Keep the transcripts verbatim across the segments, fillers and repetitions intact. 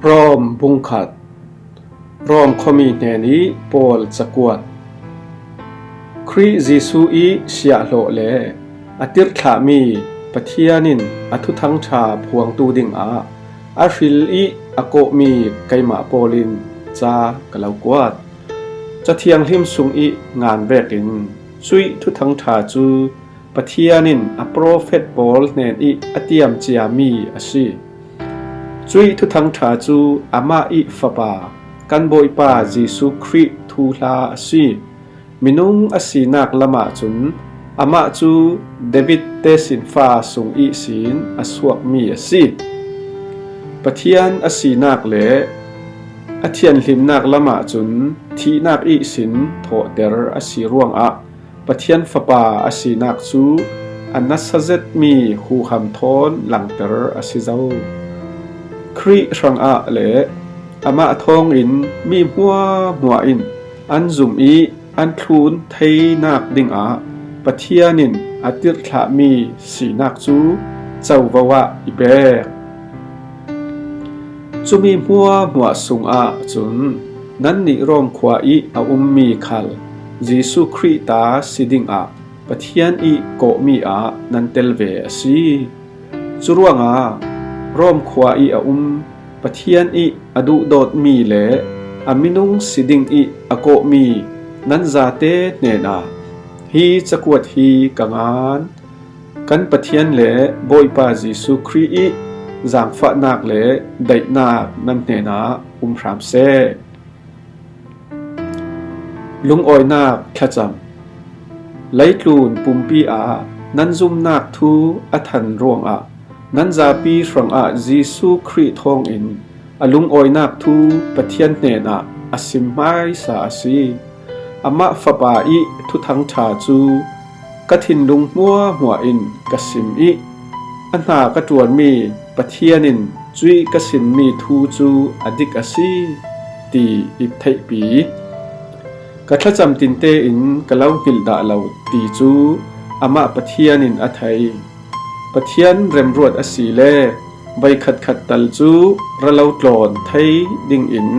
Rom bungkhat. Rom khuami hnen ih Paul cakuat. Khrih Jesuh ih siahhlawh le a tirhthlahmi Pathian in a Thuthangṭha phuangtu dingah a hril ih a kawhmi keimah Paul in ca ka lo kuat. Ca Thianghlim sung ih ngan vekin cuih Thuthangṭha cu Pathian in a profet Paul hnen ih a tiam ciami a si. Cuih Thuthangṭha cu amah ih Fapa, kan Bawipa Jesuh Khrih thuhla a si. Minung a sinak lamah cun amah cu David tesinfa sung ihsin a suakmi a si. Pathian a sinak le a thianhlimnak lamah cun thihnak ihsin thawhter a si ruangah Pathian Fapa a sinak cu a nasa zetmi huham thawn langter a si zo. Khrih hrangah le amah thawngin mi hmuahhmuah in an zum ih an thlun theinak dingah Pathian in a tirhthlahmi sinak cu covo ah i pek. Cumi hmuahhmuah sungah cun nannih Rom khua ih a ummi khal Jesuh Khrih ta si dingah Pathian ih kawhmi ah nan tel ve a si. Curuangah Rom khua ih a um Pathian ih a duhdawtmi le a minung si dingih a kawhmi nan zate hnenah hi cakuat hi ka ngan. Kan Pathian le Bawipa Jesuh Khrih ih zaangfahnak le daihnak nan hnenah um hram seh. Lungawinak thlacam. Leitlun pumpi ah nan zumnak thu a than ruangah nan zapi hrangah Jesuh Khrih thawngin a lungawinak thu Pathian hnenah a sim hmaisa a si. Amah Fapa ih Thuthangṭha cu ka thinlung hmuahhmuah in ka sim ih a hna ka ṭuanmi Pathian in cuih ka simmi thu cu a dik a si ti i theihpi. Ka thlacam tinte in ka lo hngilh dah lo ti cu amah Pathian in a thei. Pathian remruat a si le voi khatkhat tal cu ra lo tlawn thei dingin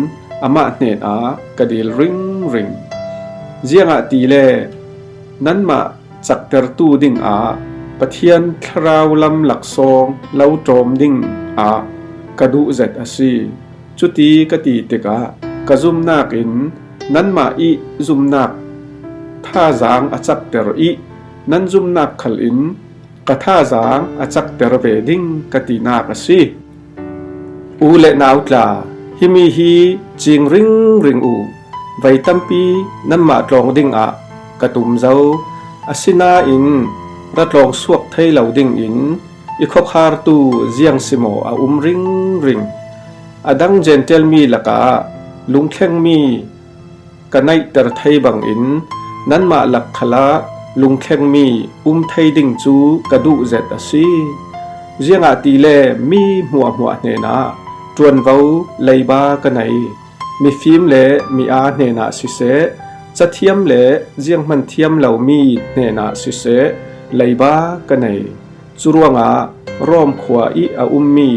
amah hnenah ka dil ringring. Ziangahtile nanmah caktertu dingah Pathian thlarau lam laksawng lo ṭawm dingah ka duh zet a si. Cuti ka ti tikah ka zumnak in nanmah ih zumnak thazaang a cakter ih nan zumnak khal in ka thazaang a cakter ve ding ka tinak a si. U le nau tla, himi hi cing ringring u. Voi tampi nanmah tlawng dingah ka tum zo. Asinain ra tlawng suak thei lo dingin i khuakhartu ziang si maw a um ringring. A dang Gentile mi lakah lungthlengmi ka neihter thei bangin nanmah lak khalah lungthlengmi um thei ding cu ka duh zet a si. Ziangahtile mi hmuahhmuah hnenah ṭuanvo leiba ka nei. Mifim le mi-aa hnenah siseh, cathiam le zianghman thiam lomi hnenah siseh, leiba ka nei. Curuangah Rom khua ih a ummi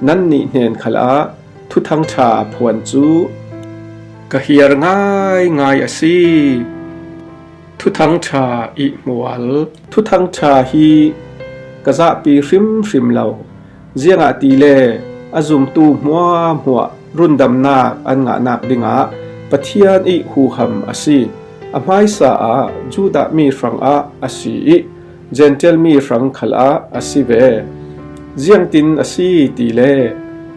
nannih hnen khalah Thuthangṭha phuan cu ka hiar ngaingai a si. Thuthangṭha ih hmual. Thuthangṭha hi ka zahpi hrimhrim lo. Ziangahtile a zumtu hmuahhmuah rundamnak an ngahnak dingah Pathian ih huham a si. A hmaisa ah Judah mi hrangah a si ih Gentile mi hrang khalah a si ve. Ziangtin a si tile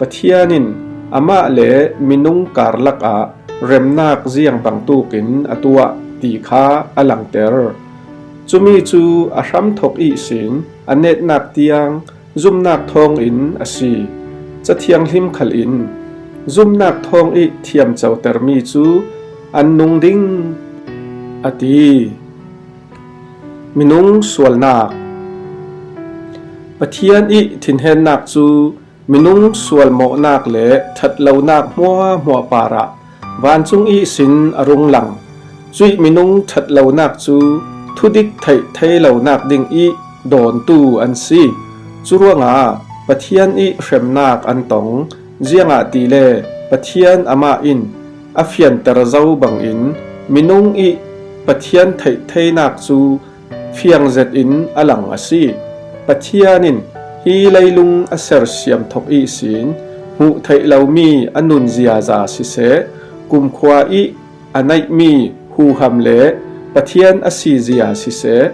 Pathian in amah le minung karlak ah remnak ziang bangtukin a tuah ti kha a langter. Cumi cu a hramthok ihsin a netnak tiang zumnak thawngin a si. Ca Thianghlim khal in zumnak thawng ih thiamcotermi cu an nung ding a ti. Minung sualnak. Pathian ih thinhennak cu minung sualmawhnak le ṭhatlonak hmuahhmuah parah vancung ihsin a rung lang. Cuih minung ṭhatlonak cu thudik theih thei lonak dingih dawntu an si. Curuangah Pathian ih hremnak an tong. Ziangahtile Pathian amah in a fianter zo bangin minung ih Pathian theih theinak cu fiang zetin a lang a si. Pathian in hi leilung a sersiam thok ihsin hmuh theih lomi a nun ziaza siseh, kumkhua ih a neihmi huham le Pathian a si zia siseh,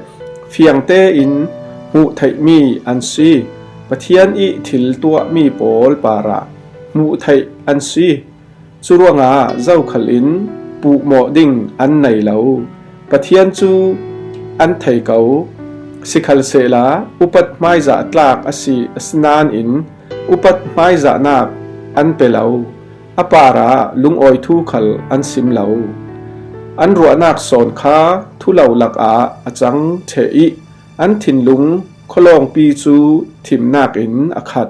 fiang tein hmuh theihmi an si. Pathian ih thil tuahmi pawl parah hmuh theih an si. Curuangah zokhal in puhmawh ding an nei lo. Pathian cu an thei ko. Sikhalsehla upat hmaizah tlak a si, a si nain upat hmaizahnak an pe lo. A parah lungawi thu khal an sim lo. An ruahnak sawn kha thulo lakah a cang ṭheh ih an thinlung khawlawngpi cu thimnak in a khat.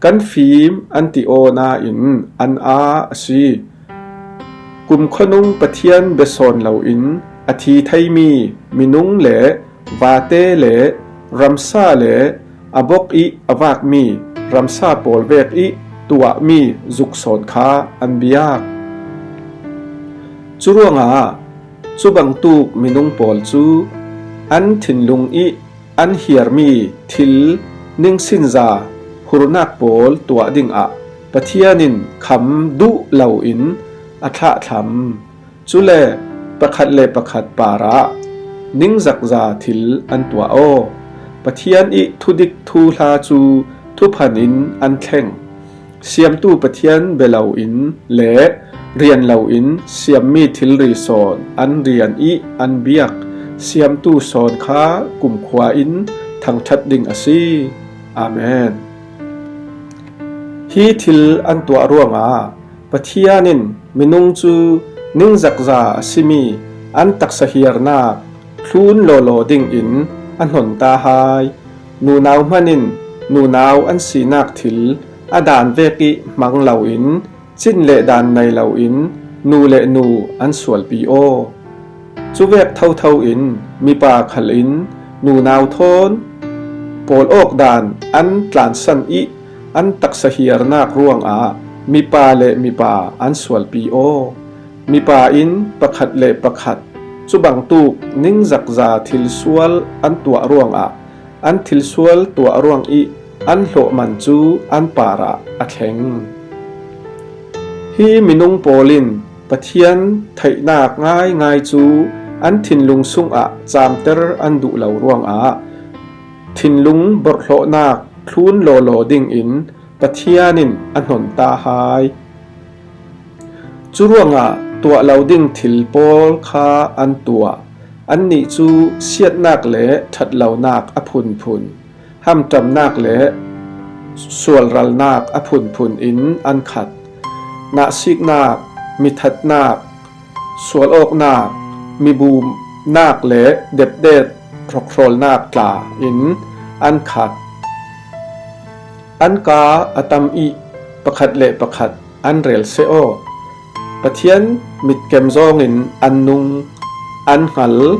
Kan fim an ti aw nain an aa a si. Kumkhuanung Pathian bia sawn loin a thi theimi minung le vate le ramsa le a bok ih a vakmi ramsa pawl vek ih tuahmi zuk sawn kha an biak. Curuangah cubangtuk minung pawl cu an thinlung ih an hiarmi thil ningsinza hurnak pawl tuah dingah Pathian in kham duh loin a thlahthlam. Cule pakhat le pakhat parah ningzakza thil an tuah aw. Pathian ih thudik thuhla cu thuphan in an thleng. Siamtu Pathian bia loin le rian loin siammi thilri sawn an rian ih an biak. Siamtu sawn kha kumkhua in thangṭhat ding a si. Amen. Hi thil an tuah ruangah Pathian in minung cu ningzakza a simi an taksa hiarnak thlun lawlaw dingin a hnon ta hai. Nunau hman in nunau an sinak thil a daan vek ih hmang loin cin le daan nei loin nu le nu an sualpi aw. Cuvek thotho in mipa khal in nunau thawn pawl awk daan an tlansan ih an taksa hiarnak ruangah mipa le mipa an sualpi aw. Mipa in pakhat le pakhat cubangtuk ningzakza thilsual an tuah ruangah an thilsual tuah ruang ih an hlawhman cu an parah a thleng. Hi minung pawl in Pathian theihnak ngaingai cu an thinlung sungah caamter an duh lo ruangah thinlung borhhlawhnak thlun lawlaw dingin Pathian in a hnon ta hai. Curuangah tuah lo ding thil pawl kha an tuah. Annih cu siatnak le ṭhatlonak a phunphun, hamṭamnak le sualralnak a phunphun in an khat. Nahsiknak, mithatnak, sualawknak, mibumnak le depdet hrokhrawlnak tla in an khat. An kaa a tam ih pakhat le pakhat an rel seh aw. Pathian mitkem zawngin an nung, an hngal,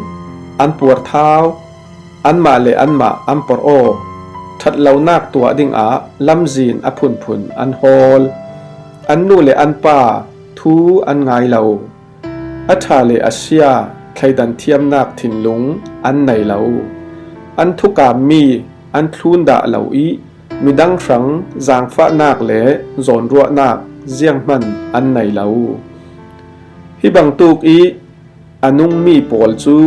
an puarthau, anmah le anmah an porh aw. Ṭhatlonak tuah dingah lamzin a phunphun an hawl. An nu le an pa thu an ngai lo. A ṭha le a sia thleidan thiamnak thinlung an nei lo. An thukammi an thlun dah lo ih midang hrang zaangfahnak le zawnruahnak zianghman an nei lo. Hi bangtuk ih a nungmi pawl cu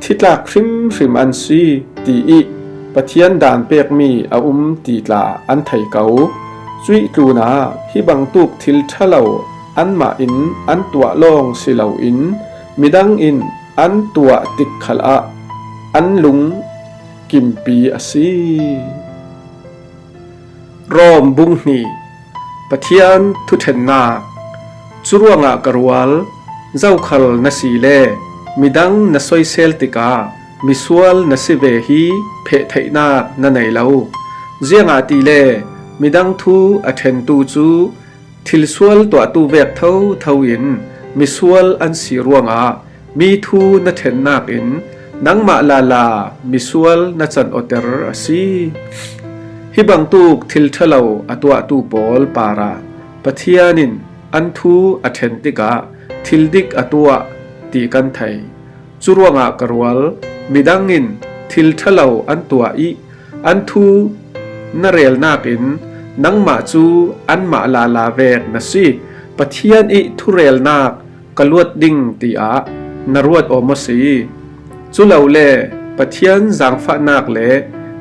thitlak hrimhrim an si, tiih Pathian daan pekmi a um ti tla an thei ko. Cuih tlunah hi bangtuk thil ṭha lo anmah in an tuah lawng si loin midang in an tuah tik khalah an lung kimpi a si. Rom bung hnih. Pathian thuṭhennak. Curuangah ka rual, zokhal na si le midang na soisel tikah misual na si ve hi phehtheihnak na nei lo. Ziangahtile midang thu a ṭhentu cu thilsual tuahtu vek thotho in misual an si ruangah mi thu na ṭhennak in nangmah lala misual na canawter a si. Hi bangtuk thil ṭha lo a tuahtu pawl parah Pathian in an thu a ṭhen tikah thil dik a tuah ti kan thei. Curuangah ka rual, midang in thil ṭha lo an tuah ih an thu na rel nakin nangmah cu anmah lala vek na si. Pathian ih thurelnak ka luat ding tiah na ruat aw maw si? Culole Pathian zaangfahnak le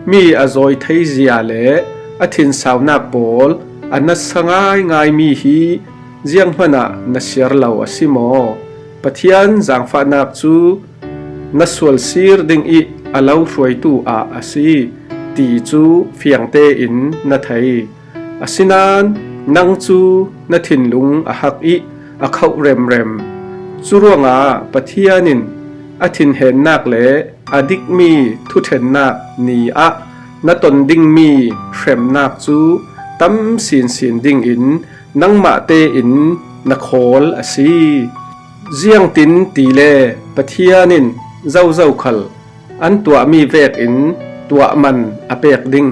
mi a zawi theizia le a thinsaunak pawl a nasa ngaingaimi hi zianghmanah na siar lo a si maw? Pathian zaangfahnak cu na sualsir dingih a lo hruaitu ah a si ti cu fiang tein na thei. Asinain nang cu na thinlung a hak ih a khauh remrem. Curuangah Pathian in a thinhennak le a dikmi thuṭhennak ni ah na ton dingmi hremnak cu tam sinsin dingin nangmah tein na khawl a si. Ziangtin tile Pathian in zozo khal an tuahmi vekin tuah man a pek ding.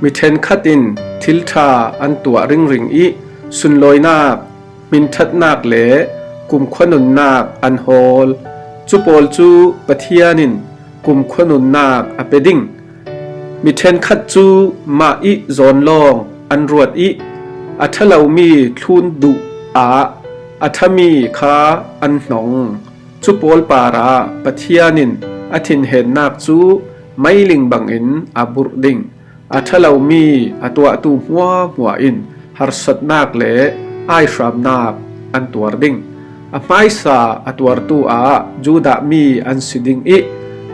Mi ṭhenkhat in thil ṭha an tuah ringring ih sunlawinak, hminṭhatnak le kumkhua nunnak an hawl. Cu pawl cu Pathian in kumkhua nunnak a pe ding. Mi ṭhenkhat cu mah ih zawn lawng an ruat ih a ṭha lomi thlun duh ah a ṭhami kha an hnong. Cu pawl parah Pathian in a thinhennak cu meiling bangin a burh ding. A ṭha lomi a tuahtu hmuahhmuah in harsatnak le aihramnak an tuar ding. A hmaisa a tuartu ah Judah mi an si ding ih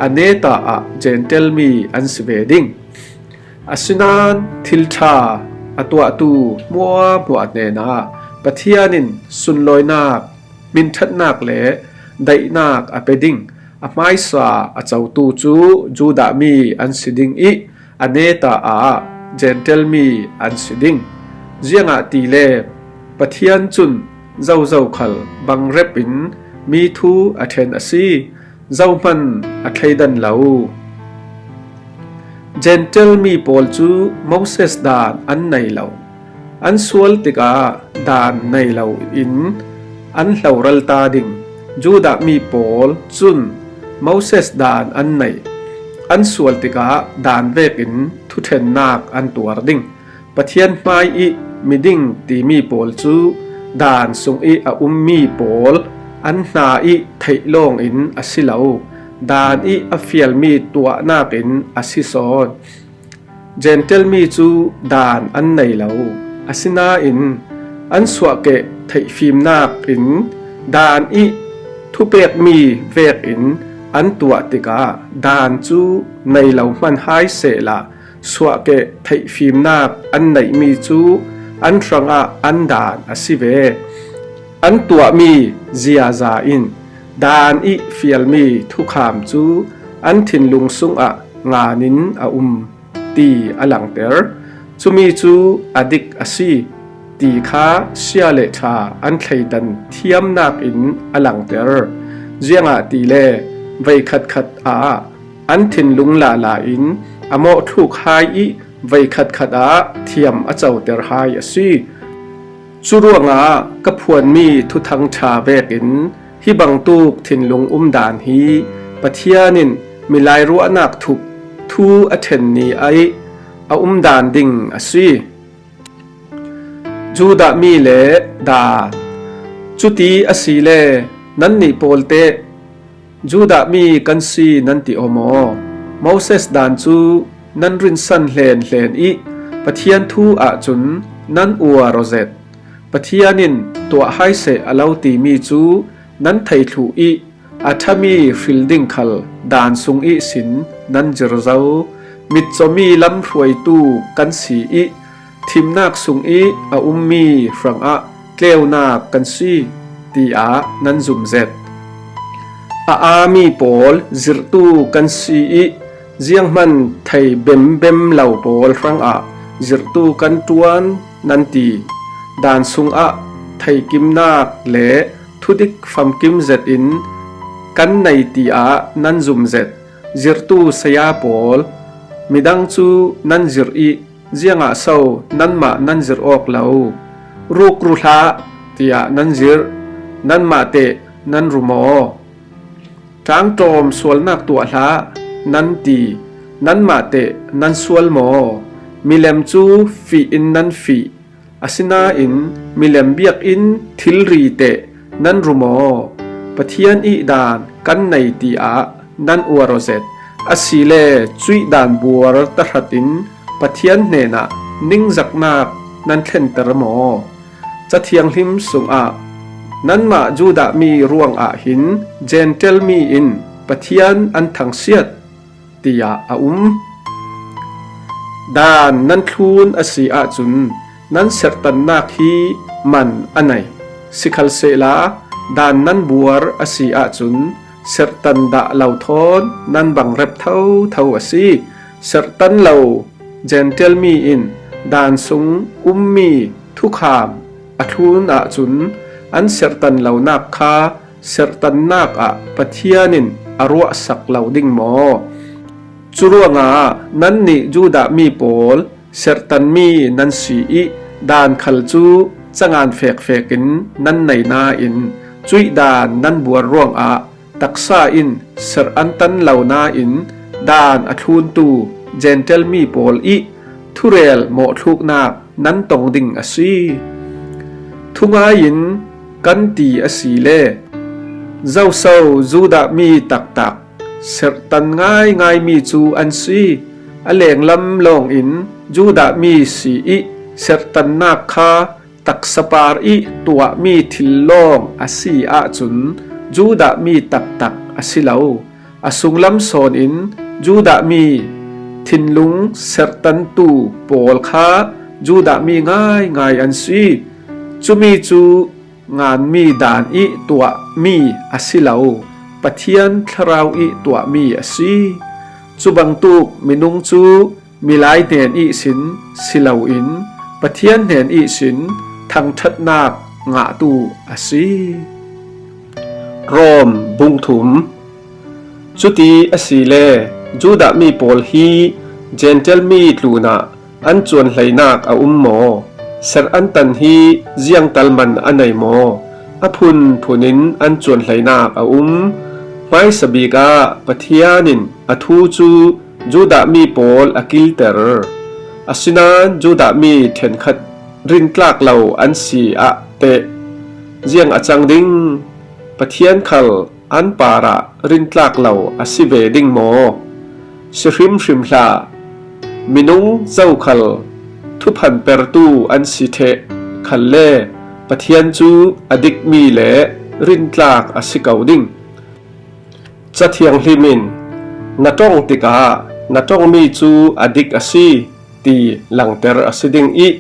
a neta ah Jentail mi an si ve ding. Asinain thil ṭha a tuahtu hmuahhmuah hnenah Pathian in sunlawinak, hminṭhatnak le daihnak a pe ding. A hmaisa a cotu cu Judah mi an si ding ih a neta ah Jentail mi an si ding. Ziangahtile Pathian cun zozo khal bangrep in mi thu a ṭhen a si. Zohman a thleidan lo. Jentail mi pawl cu Moses daan an nei lo. An sual tikah daan nei lo in an hloral ta ding. Judah mi pawl cun Moses daan an nei. An sual tikah daan vekin thuṭhennak an tuar ding. Pathian hmai ih miding timi pawl cu daan sungih a ummi pawl an hna ih theih lawngin a si lo, daan ih a fialmi tuahnak in a si sawn. Jentail mi cu daan an nei lo, asinain an suahkeh theihfimnak in daan ih thupekmi vekin an tuah tikah daan cu nei lo hman hai sehla, suahkeh theihfimnak an neihmi cu an hrangah an daan a si ve. An tuahmi ziaza in daan ih fialmi thukham cu an thinlung sungah ngan in a um ti a langter. Cumi cu a dik a si ti kha sia le ṭha an thleidan thiamnak in a langter. Ziangahtile veikhatkhat ah an thinlung lala in a mawhthluk hai ih veikhatkhat ah thiam a coter hai a si. Curuangah ka phuanmi thuthang ṭha vekin hi bangtuk thinlung umdan hi Pathian in milai ruahnak thup thu a ṭhen ni ah a umdan ding a si. Judah mi le daan. Cuti asile nannih pawl teh Judah mi kan si nan ti aw maw? Moses daan cu nan rinsan hlenhlen ih Pathian thu ahcun nan uar aw zet. Pathian in tuah hai seh a lo timi cu nan thei thluh ih a ṭhami hril ding khal daan sung ihsin nan zir zo. Mitcawmi lamhruaitu kan si ih thimnak sungih a ummi hrangah tleunak kan si, tiah nan zumzet. A aami pawl zirhtu kan si ih zianghman thei bembem lo pawl hrangah zirhtu kan ṭuan nan ti. Daan sungah theikimnak le thudik famkim zetin kan nei, tiah nan zumzet. Zirhtu saya pawl, midang cu nan zirh ih Ziangah so nanmah nan zir awk lo? Rukru hlah, tiah nan zirh, nanmah teh nan ru maw? Ṭaangṭawm sualnak tuah hlah, nan ti, nanmah teh nan sual maw? Milem cu fih in nan fih, asinain milem biakinn thilri teh nan ru maw? Pathian ih daan kan nei tiah nan uar aw zet. Asile cuih daan buar tahratin Pathian hnenah ningzaknak nan thlenter maw? Ca Thianghlim sungah, nanmah Judah mi ruangah hin Jentail mi in Pathian an thangsiat, tiah a um. Daan nan thlun a si ahcun nan serhtannak hi man a nei. Sikhalsehla daan nan buar a si ahcun serhtan dah lo thawn nan bang rep thotho a si. Serhtan lo Jentail mi in daan sung ummi thukham a thlun ahcun an serhtan lonak kha serhtannak ah Pathian in a ruahsak lo ding maw? Cu ruangah nannih Judah mi pawl serhtanmi nan si ih daan khal cu cangan fekfek in nan nei nain cuih daan nan buar ruangah taksa in serh an tan lo nain daan a thluntu Jentail mi pawl ih thurel mawhthluknak nan tong ding a si. Thungai in kan ti asile, zoso Judah mi taktak serhtan ngaingaimi cu an si? A lenglam lawngin Judah mi si ih serhtannak kha taksa par ih tuahmi thil lawng a si ahcun Judah mi taktak a si lo. A sunglam sawnin Judah mi thinlung serhtantu pawl kha Judah mi ngaingai an si. Cumi cu nganmi daan ih tuahmi a si lo, Pathian Thlarau ih tuahmi a si. Cu bangtuk minung cu milai hnen ihsin si loin Pathian hnen ihsin thangṭhatnak ngahtu a si. Rom bung thum. Cuti asile Judah mi pawl hi Jentail mi tlunah an cuanhleinak a um maw? Serh an tan hi ziangtal man a nei maw? A phunphun in an cuanhleinak a um. Hmaisa bik ah Pathian in a thu cu Judah mi pawl a kilter. Asinain Judah mi ṭhenkhat rintlak lo an si ah teh ziang a cang ding? Pathian khal an parah rintlak lo a si ve ding maw? Si hrimhrim hlah. Minung zokhal thuphan pertu an si ṭheh khalle Pathian cu a dikmi le rintlak a si ko ding. Ca Thianghlim in, na ṭong tikah na ṭongmi cu a dik a si, ti langter a si ding ih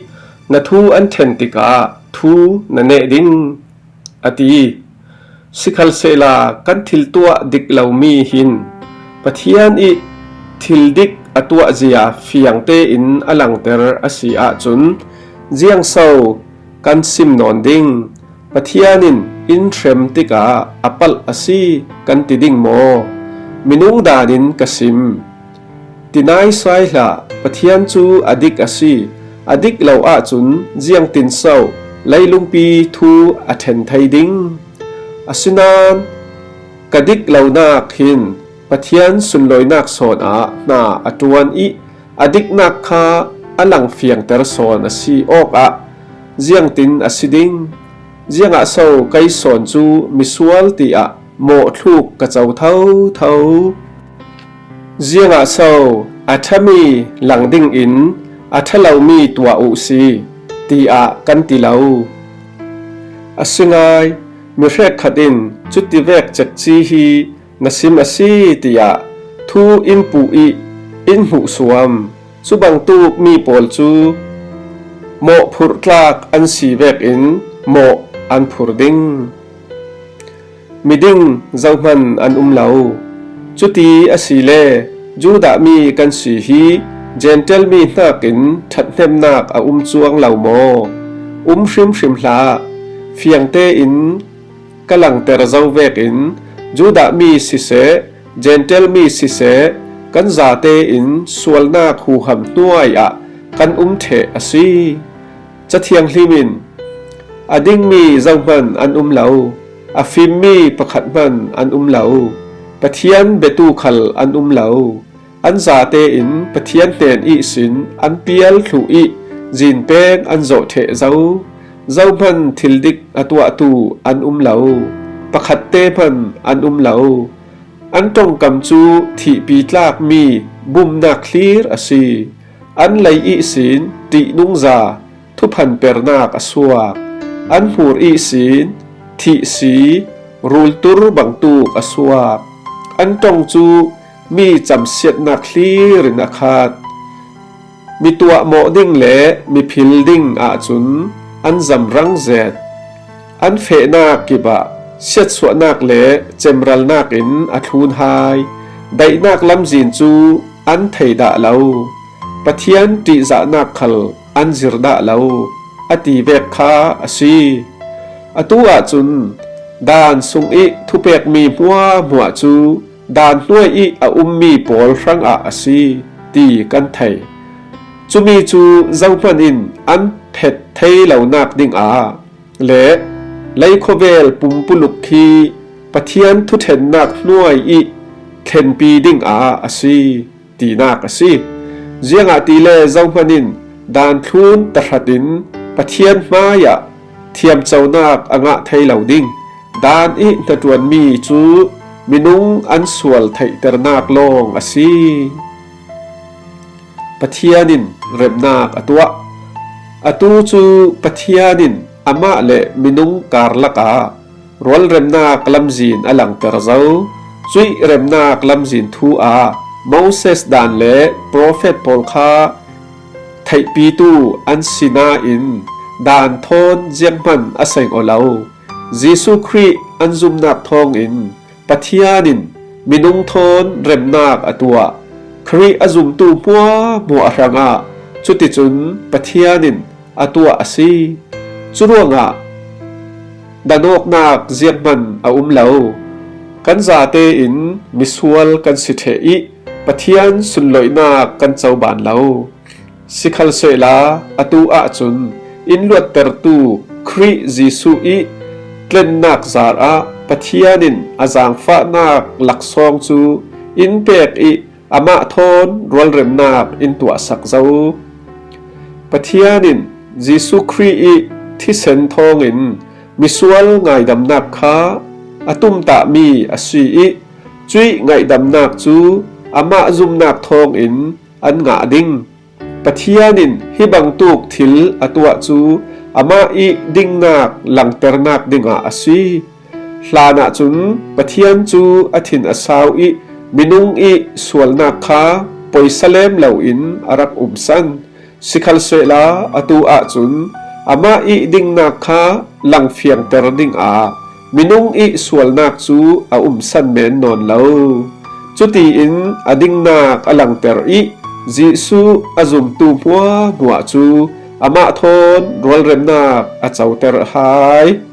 na thu an ṭhen tikah thu na neh ding, a ti. Sikhalsehla kan thil tuah dik lomi hin Pathian ih thil dik a tuahzia fiang tein a langter a si ahcun ziangso kan sim nawn ding? Pathian in in hrem tikah a palh a si kan ti ding maw? Minung daan in ka sim. Ti naisai hlah, Pathian cu a dik a si. A dik lo ahcun ziangtinso leilungpi thu a ṭhen thei ding? Asinain ka dik lonak hin Pathian sunlawinak sawn ah hna a ṭuan ih a diknak kha a lang fiangter sawn a si awkah ziangtin a si ding? Ziangah so kei sawn cu misual tiah mawhthluk ka co thotho? Ziangah so a ṭhami lang dingin a ṭha lomi tuah uhsi, tiah kan ti lo? A si ngai, mi hrekkhat in cutivek cekci hi na sim a si, tiah thu in puh ih in hmuhsuam. Cu bangtuk mi pawl cu mawhphurh tlak an si vekin mawh an phur ding. Miding zohman an um lo. Cuti asile Judah mi kan si hi Jentail mi hnakin ṭhathnemnak a um cuang lo maw? Um hrimhrim hlah. Fiang tein ka langter zo vekin Judah mi siseh, Jentail mi siseh, kan zate in sualnak huham hnuai ah kan um ṭheh a si. Cathianghlim in, "A dingmi zohman an um lo, a fimmi pakhat hman an um lo, Pathian biatu khal an um lo, an zate in Pathian hnen ihsin an pial thluh ih zin pen an zawh ṭheh zo, zohman thil dik a tuahtu an um lo, pakhatte hman an um lo. An ṭongkam cu thihpi tlakmi bumnak thlir a si. An lei ihsin ṭihnungza thuphan pernak a suak. An hmur ihsin thihsi rultur bangtuk a suak. An ṭong cu mi camsiatnak thlir in a khat. Mi tuahmawh ding le mi phil ding ahcun an zamrang zet. An fehnak kip ah siatsuahnak le cemralnak in a thlun hai. Daihnak lamzin cu an thei dah lo. Pathian ṭihzahnak khal an zir dah lo," a ti vek kha a si. Atu ahcun Daan sungih thupekmi hmuahhmuah cu Daan hnuai ih a ummi pawl hrangah a si ti kan thei. Cumi cu zohman in an phet thei lonak dingah le lei khuavel pumpuluk khi Pathian thuṭhennak hnuai ih thlenpi dingah a si tinak a si. Ziangahtile zohman in Daan thlun tahratin Pathian hmaiah thiamconak a ngah thei lo ding. Daan ih hnaṭuanmi cu minung an sual theihternak lawng a si. Pathian in remnak a tuah. Atu cu Pathian in amah le minung karlak ah rualremnak lamzin a langter zo. Cuih remnak lamzin thu ah Moses Daan le profet pawl kha theihpitu an si nain Daan thawn zianghman a seng aw lo. Jesuh Khrih an zumnak thawngin Pathian in minung thawn remnak a tuah. Khrih a zumtu hmuahhmuah hrangah cuticun Pathian in a tuah a si. Curuangah danawknak zianghman a um lo. Kan zate in misual kan si ṭheh ih Pathian sunloihnak kan coban lo. Sikhalsehla atu ahcun in luattertu Khrih Jesuh ih tlennak zarah Pathian in a zaangfahnak laksawng cu in pek ih amah thawn rualremnak in tuahsak zo. Pathian in Jesuh Khrih ih thisen thawngin misual ngaidamnak kha a tumtahmi a si ih cuih ngaidamnak cu amah zumnak thawngin an ngah ding. Pathian in hi bangtuk thil a tuah cu amah ih dingnak langternak dingah a si. Hlan ahcun Pathian cu a thin a sau ih minung ih sualnak kha poisa lem loin a rak umsan. Sikhalsehla atu ahcun amah ih dingnak kha langfiangter dingah minung ih sualnak cu a umsan men nawn lo. Cutiin a dingnak a langter ih Jesuh a zumtu hmuahhmuah cu amah thawn rualremnak a coter hai.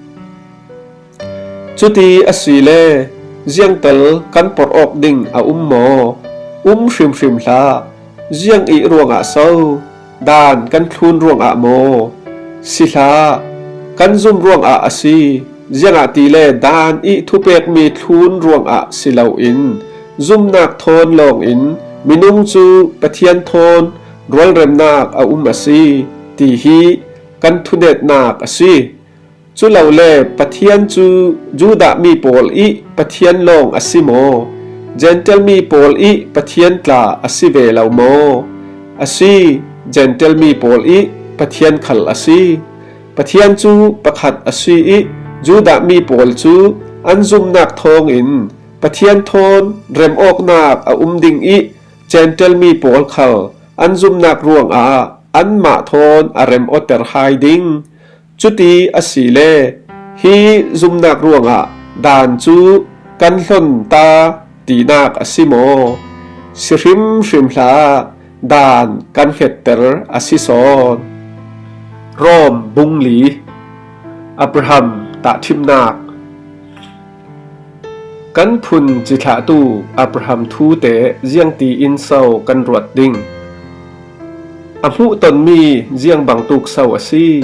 Cuti asile ziangtal kan porh awk ding a um maw? Um hrimhrim hlah. Ziang ih ruangah so? Daan kan thlun ruangah maw? Si hlah, kan zum ruangah a si. Ziangahtile Daan ih thupekmi thlun ruangah si loin zumnak thawn lawngin minung cu Pathian thawn rualremnak a um a si, ti hi kan thunetnak a si. Culole Pathian cu Judah mi pawl ih Pathian lawng a si maw? Jentail mi pawl ih Pathian tla a si ve lo maw? A si, Jentail mi pawl ih Pathian khal a si. Pathian cu pakhat a si ih Judah mi pawl cu an zumnak thawngin Pathian thawn remawknak a um ding ih Jentail mi pawl khal an zumnak ruangah anmah thawn a rem awter hai ding. Cuti asile hi zumnak ruangah Daan cu kan hlon ta tinak a si maw? Si hrimhrim hlah, Daan kan hngetter a si sawn. Rom bung li. Abraham tahṭhimnak. Kan phun cithlahtu Abraham thute ziangtiin so kan ruat ding? A hmuhtonmi ziang bangtuk so a si?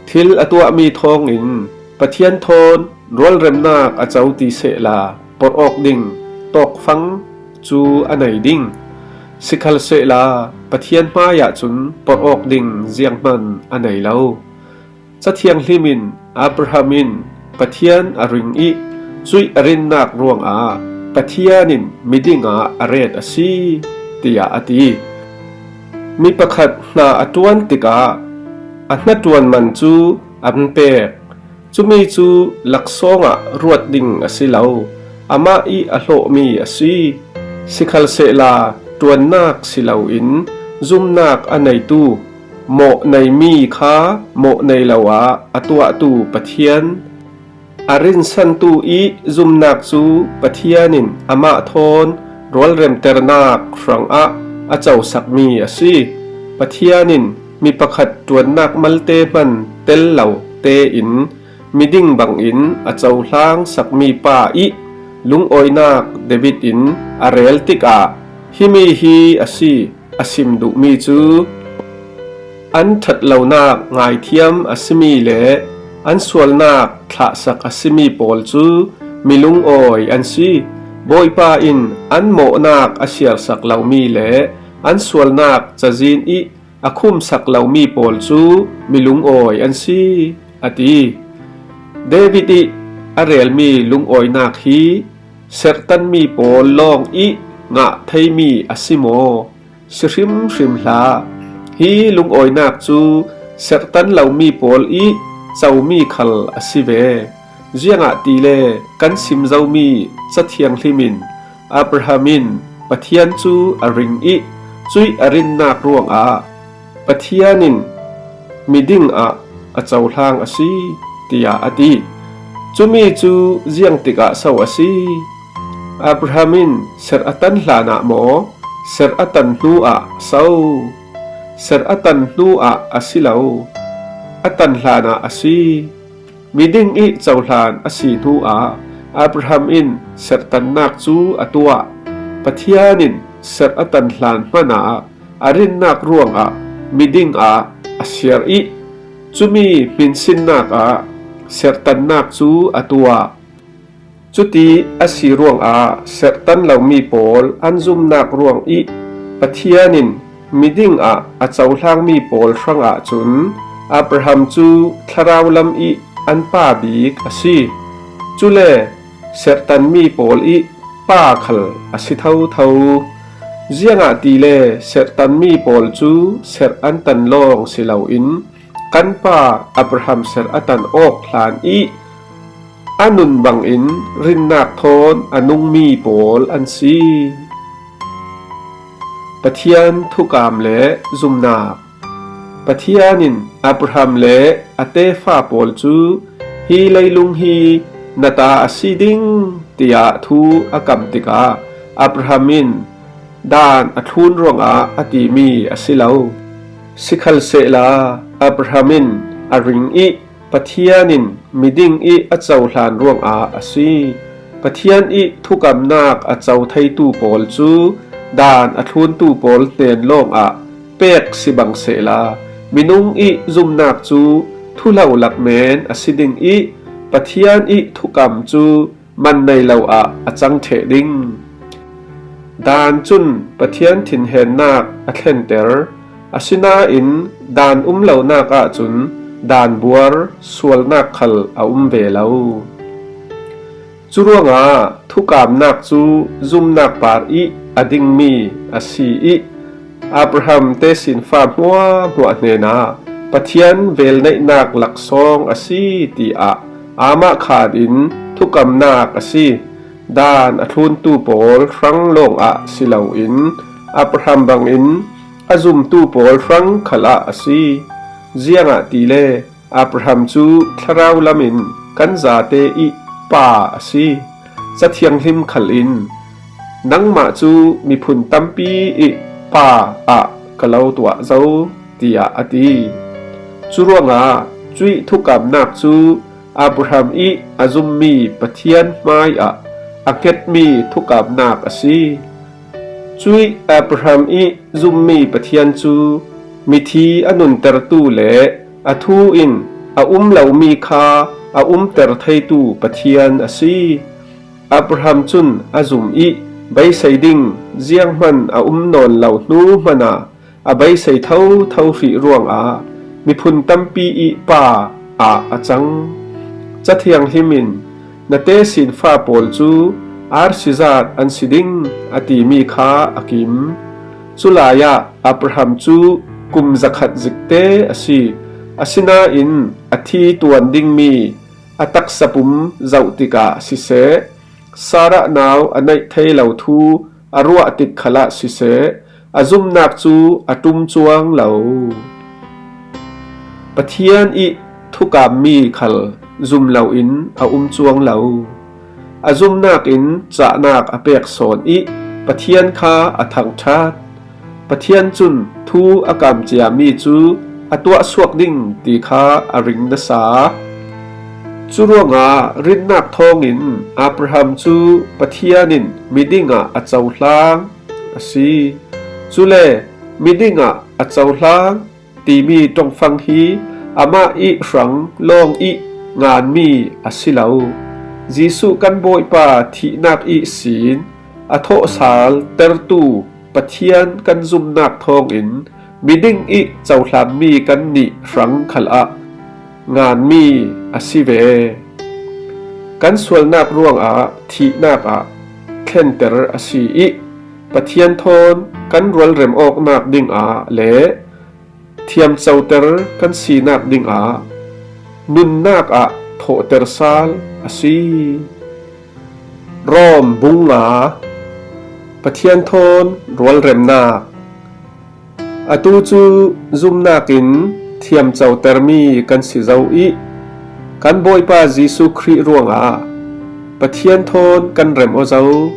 Thil a tuahmi thawngin Pathian thawn rualremnak a co ti sehla porh awk ding tawkfang cu a nei ding. Sikhalsehla Pathian hmaiah cun porh awk ding zianghman a nei lo. Cathianghlim in Abraham in Pathian a ring ih cuih a rinnak ruangah Pathian in miding ah a ret a si, tiah a ti. Mi pakhat hna a ṭuan tikah a hnaṭuan man cu an pek. Cumi cu laksawng ah ruat ding a si lo, amah ih a hlawhmi a si. Sikhalsehla ṭuannak si loin zumnak a neitu mawh neimi kha mawh nei lo ah a tuahtu Pathian, a rinsantu ih zumnak cu Pathian in amah thawn rualremternak hrangah a cosakmi a si. Pathian in mi pakhat ṭuannak malte hman tel lo tein miding bangin a cohlangsakmi pa ih lungawinak David in a rel tikah himi hi a si, a sim duhmi cu an ṭhat lonak ngaithiam a simi le an sualnak thlahsak a simi pawl cu mi lungawi an si. Bawipa in an mawhnak a siarsak lomi le an sualnak cazin ih a khumsak lomi pawl cu mi lungawi an si, a ti. David ih a relmi lungawinak hi serhtanmi pawl lawng ih ngah theimi a si maw? Si hrimhrim hlah. Hi lungawinak cu serhtan lomi pawl ih comi khal a si ve. Ziangahtile kan sim zomi Cathianghlim in Abraham in Pathian cu a ring ih cuih a rinnak ruangah Pathian in miding ah a cohlang a si, tiah a ti. Cumi cu ziang tikah so a si? Abraham in serh a tan hlanah maw, serh a tan hnu ah so? Serh a tan hnu ah a si lo, a tan hlanah a si. Miding ih cohlan a si hnu ah Abraham in serhtannak cu a tuah. Pathian in serh a tan hlan hmanah a rinnak ruangah miding ah a siar ih cumi hminsinnak ah serhtannak cu a tuah. Cuti a si ruangah serhtan lomi pawl an zumnak ruang ih Pathian in miding ah a cohlangmi pawl hrangah cun Abraham cu thlarau lam ih an pa bik a si. Cule serhtanmi pawl ih pa khal a si thotho. Ziangahtile serhtanmi pawl cu serh an tan lawng si loin kan pa Abraham serh a tan awk hlan ih a nun bangin rinnak thawn a nungmi pawl an si. Pathian thukam le zumnak. Pathian in Abraham le a tefa pawl cu hi leilung hi na ta a si ding, tiah thu a kam tikah Abraham in dan a thlun ruangah a timi a si lo. Sikhalsehla Abraham in a ring ih Pathian in miding ih a cohlan ruangah a si. Pathian ih thukamnak a co theitu pawl cu dan a thluntu pawl hnen lawngah pek si bang sehla, minung ih zumnak cu thuhlo lak men a si ding ih Pathian ih thukam cu man nei lo ah a cang ṭheh ding. Dan cun Pathian thinhennak a thlenter, asinain dan um lonak ahcun dan buar sualnak khal a um ve lo. Curuangah thukamnak cu zumnak par ih a dingmi a si ih Abraham tesinfa hmuahhmuah hnenah Pathian velneihnak laksawng a si tiah amah khan in thukamnak a si. Dan a thluntu pawl hrang lawngah si loin Abraham bangin a zumtu pawl hrang khalah a si. Ziangahtile Abraham cu thlarau lamin kan zate ih pa a si. Cathianghlim khal in, "Nangmah cu miphun tampi ih pa ah ka lo tuah zo," tiah a ti. Curuangah cuih thukamnak cu Abraham ih a zummi Pathian hmaiah a hngetmi thukamnak a si. Cuih Abraham ih zummi Pathian cu Mithi a nuntertu le a thu in a um lomi kha a umter theitu Pathian a si. Abraham cun a zum ih beisei ding zianghman a um nawn lo hnu hmanah a beisei thotho hrih ruangah miphun tampi ih pa ah a cang. Cathianghlim in, "Na tesinfa pawl cu arsi zat an si ding," a timi kha a kim. Culai ah Abraham cu kum zakhat zikte a si. Asinain a thi tuan dingmi a taksa pum zoh tikah siseh, Sarah nau a neih thei lo thu a ruah tik khalah siseh, a zumnak cu a ṭum cuang lo. Pathian ih thukammi khal zum loin a um cuang lo. A zumnak in cahnak a pek sawn ih Pathian kha a thangṭhat. Pathian cun thu a kam ciami cu a tuahsuak ding ti kha a ring nasa. Curuangah rinnak thawngin Abraham cu Pathian in miding ah a cohlang a si. Cule miding ah a cohlang timi ṭongfang hi amah ih hrang lawng ih nganmi a si lo. Jesuh kan Bawipa thihnak ihsin a thawhsal tertu Pathian kan zumnak thawngin miding ih cohlanmi kannih hrang khalah nganmi a si ve. Kan sualnak ruangah thihnak ah thlenter a si ih Pathian thawn kan rualrem awknak dingah le thiamcoter kan sinak dingah nunnak ah thawhter sal a si. Rom bung nga. Pathian thawn rualremnak. Atu cu zumnak in thiamcotermi kan si zo ih kan Bawipa Jesuh Khrih ruangah Pathian thawn kan rem aw zo.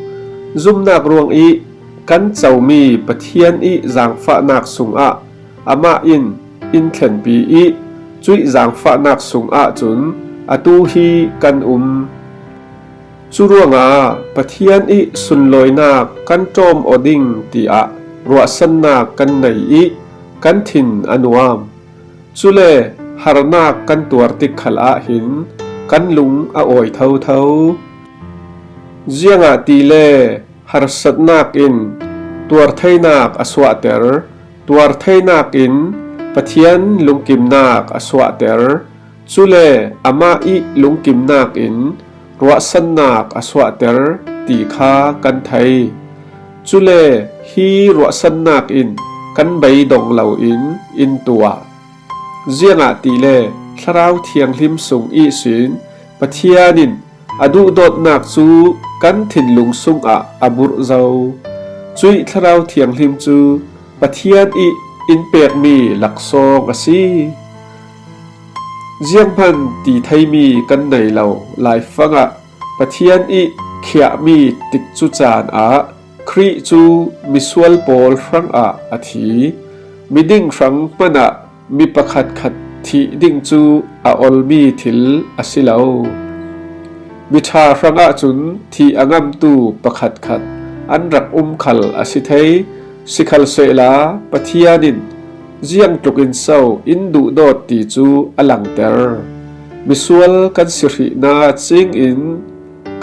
Zumnak ruang ih kan comi Pathian ih zaangfahnak sungah amah in in thlenpi ih cuih zaangfahnak sungah cun atu hi kan um. Curuangah Pathian ih sunlawinak kan ṭawm aw ding tiah ruahsannak kan nei ih kan thin a nuam. Cule harnak kan tuar tik khal ah hin kan lung a awi thotho. Ziangahtile harsatnak in tuartheinak a suahter, tuartheinak in Pathian lungkimnak a suahter, cule amah ih lungkimnak in ruahsannak a suahter ti kha kan thei. Cule hi ruahsannak in kan beidong loin in tuah. Ziangahtile Thlarau Thianghlim sung ihsin Pathian in a duhdawtnak cu kan thinlung sungah a burh zo. Cuih Thlarau Thianghlim cu Pathian ih in pekmi laksawng a si. Zianghman ti theimi kan nei lo laifangah Pathian ih khiahmi tikcu caan ah Khrih cu misual pawl hrangah a thi. Miding hrang hmanah mi pakhatkhat thih ding cu a olmi thil a si lo. Miṭha hrangah cun thih a ngamtu pakhatkhat an rak um khal a si thei. Sikhalsehla Pathian in ziangtlukin so in duhdawt ti cu a langter. Misual kan si hrihna cingin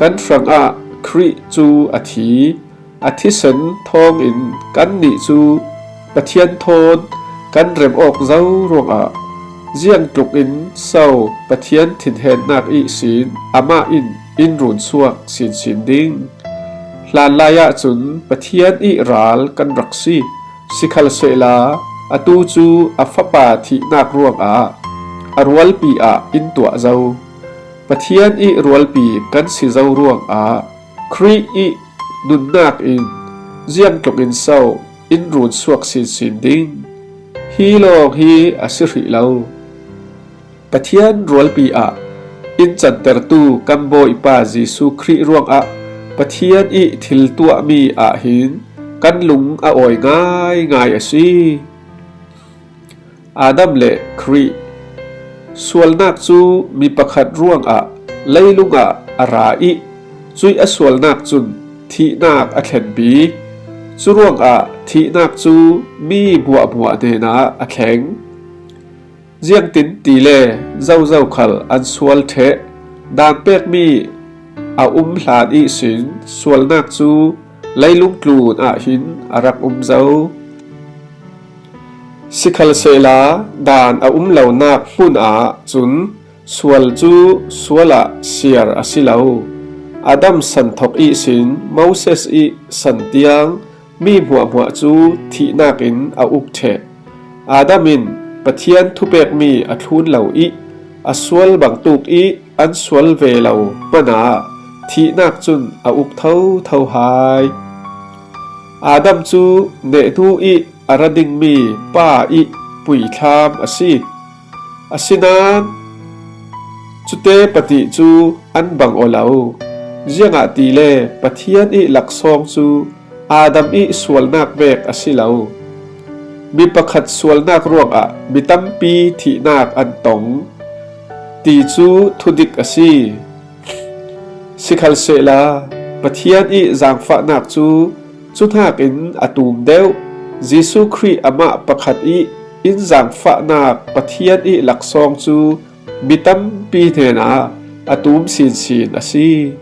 kan hrangah Khrih cu a thi. A thisen thawngin kannih cu Pathian thawn kan rem awk zo ruangah ziangtlukin so Pathian thinhennak ihsin amah in in runsuak sinsin ding. Hlanlai ahcun Pathian ih ral kan rak si. Sikhalsehla atu cu a Fapa thihnak ruangah a rualpi ah in tuah zo. Pathian ih rualpi kan si zo ruangah Khrih ih nunnak in ziangtlukin so in runsuak sinsin ding? Hi lawng hi a si hrih lo. Pathian rualpi ah in cantertu kan Bawipa Jesuh Khrih ruangah Pathian ih thil tuahmi ah hin kan lung a awi ngaingai a si. Adam le Khrih. Sualnak cu mi pakhat ruangah leilungah a ra ih cuih a sualnak cun thihnak a thlenpi. Curuangah thihnak cu mi hmuahhmuah hnenah a thleng. Ziangtin tile zozo khal an sual ṭheh. Daan pekmi a um hlan ihsin sualnak cu leilung tlun ah hin a rak um zo. Sikhalsehla daan a um lonak hmun ah cun sual cu sual ah siar a si lo. Adam san thok ihsin Moses ih san tiang mi hmuahhmuah cu thihnak in a uk ṭheh. Adam in Pathian thupekmi a thlun lo ih a sual bangtuk ih an sual ve lo hmanah thihnak cun a uk thotho hai. Adam cu nehnu ih a ra dingmi pa ih puithlam a si. Asinain cute pahnih cu an bang aw lo, ziangahtile Pathian ih laksawng cu Adam ih sualnak vek a si lo. Mi pakhat sualnak ruangah mi tampi thihnak an tong ti cu thudik a si. Sikhalsehla Pathian ih zaangfahnak cu cuhnakin a tum deuh. Jesuh Khrih amah pakhat ih in zaangfahnak Pathian ih laksawng cu mi tampi hnenah a tum sinsin a si.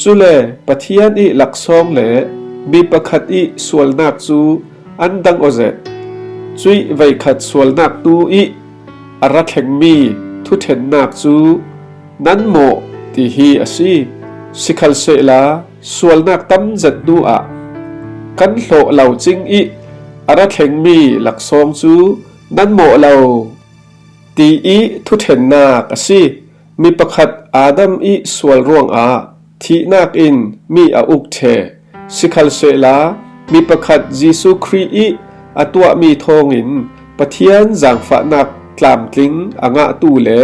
Cule Pathian ih laksawng le mi pakhat ih sualnak cu an dang aw zet. Cuih veikhat sualnak tu ih a ra thlengmi thuṭhennak cu nan mawh ti hi a si. Sikhalsehla sualnak tam zet hnu ah kan hlawh lo cing ih a ra thlengmi laksawng cu nan mawh lo ti ih thuṭhennak a si. Mi pakhat Adam ih sual ruangah thihnak in mi a uk ṭheh. Sikhalsehla mi pakhat Jesuh Khrih ih a tuahmi thawngin Pathian zaangfahnak tlamtling a ngahtu le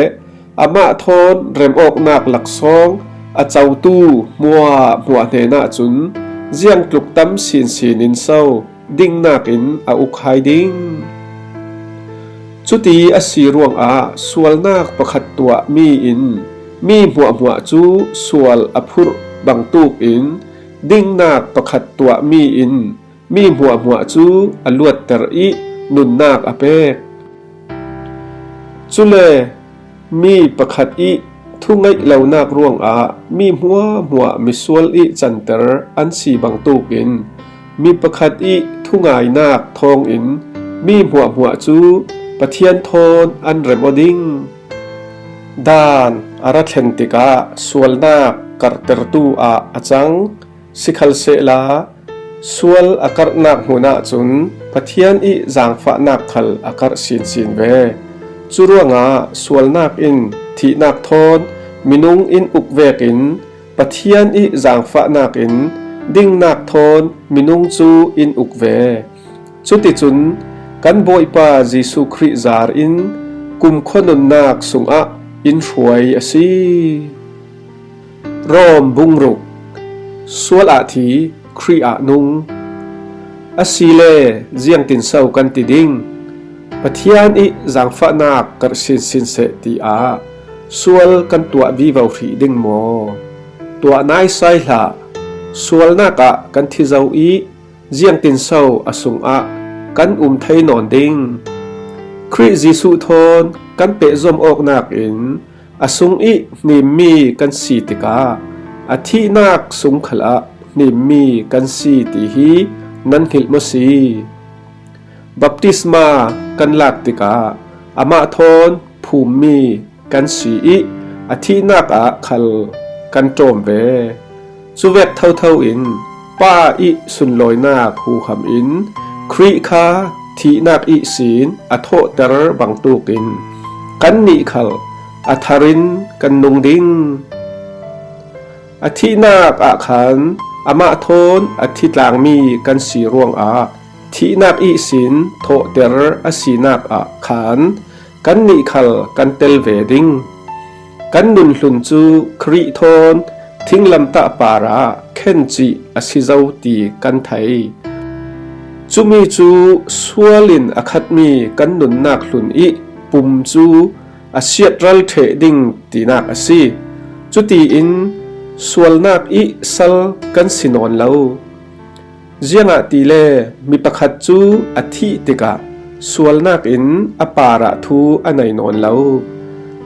amah thawn remawknak laksawng a cotu hmuahhmuah hnenah cun ziangtluk tam sinsin in so dingnak in a uk hai ding. Cuti a si ruangah sualnak pakhat tuahmi in mi hmuahhmuah cu sual a phurh bangtuk in dingnak pakhat tuahmi in mi hmuahhmuah cu a luatter ih nunnak a pek. Cule mi pakhat ih thungeih lonak ruangah mi hmuahhmuah misual ih canter an si bangtuk in mi pakhat ih thungainak thawngin mi hmuahhmuah cu Pathian thawn an rem aw ding. Daan a ra thlen tikah sualnak karhtertu ah a cang. Sikhalsehla sual a karhnak hmun ahcun Pathian ih zaangfahnak khal a karh sinsin ve. Curuangah sualnak in thihnak thawn minung in uk vekin Pathian ih zaangfahnak in dingnak thawn minung cu in uk ve. Cuticun kan Bawipa Jesuh Khrih zar in kumkhua nunnak sungah in hruai a si. Rom bung ruk. Sual ah thi, Khrih ah nung. Asile ziangtin so kan ti ding? Pathian ih zaangfahnak karh sinsin seh tiah sual kan tuah vivo hrih ding maw? Tuah naisai hlah. Sualnak ah kan thi zo ih ziangtin so a sungah kan um thei nawn ding? Khrih Jesuh thawn kan pehzom awknak in a sung ih hnimmi kan si tikah a thihnak sung khalah hnimmi kan si ti hi nan hngilh maw si? Baptisma kan lak tikah amah thawn phummi kan si ih a thihnak ah khal kan ṭawm ve. Cuvek thotho in Pa ih sunlawinak huham in Khrih kha thihnak ihsin a thawhter bangtuk in kannih khal a thar in kan nung ding. A thihnak ah khan amah thawn a thi tlangmi kan si ruangah thihnak ihsin thawhter a sinak ah khan kannih khal kan tel ve ding. Kan nunhlun cu Khrih thawn thinglamtah parah khencih a si zo ti kan thei. Cumi cu sual in a khatmi kan nunnak hlun ih pum cu a siatral ṭheh ding tinak a si. Cutiin sualnak ih sal kan si nawn lo. Ziangahtile mi pakhat cu a thih tikah sualnak in a parah thu a nei nawn lo.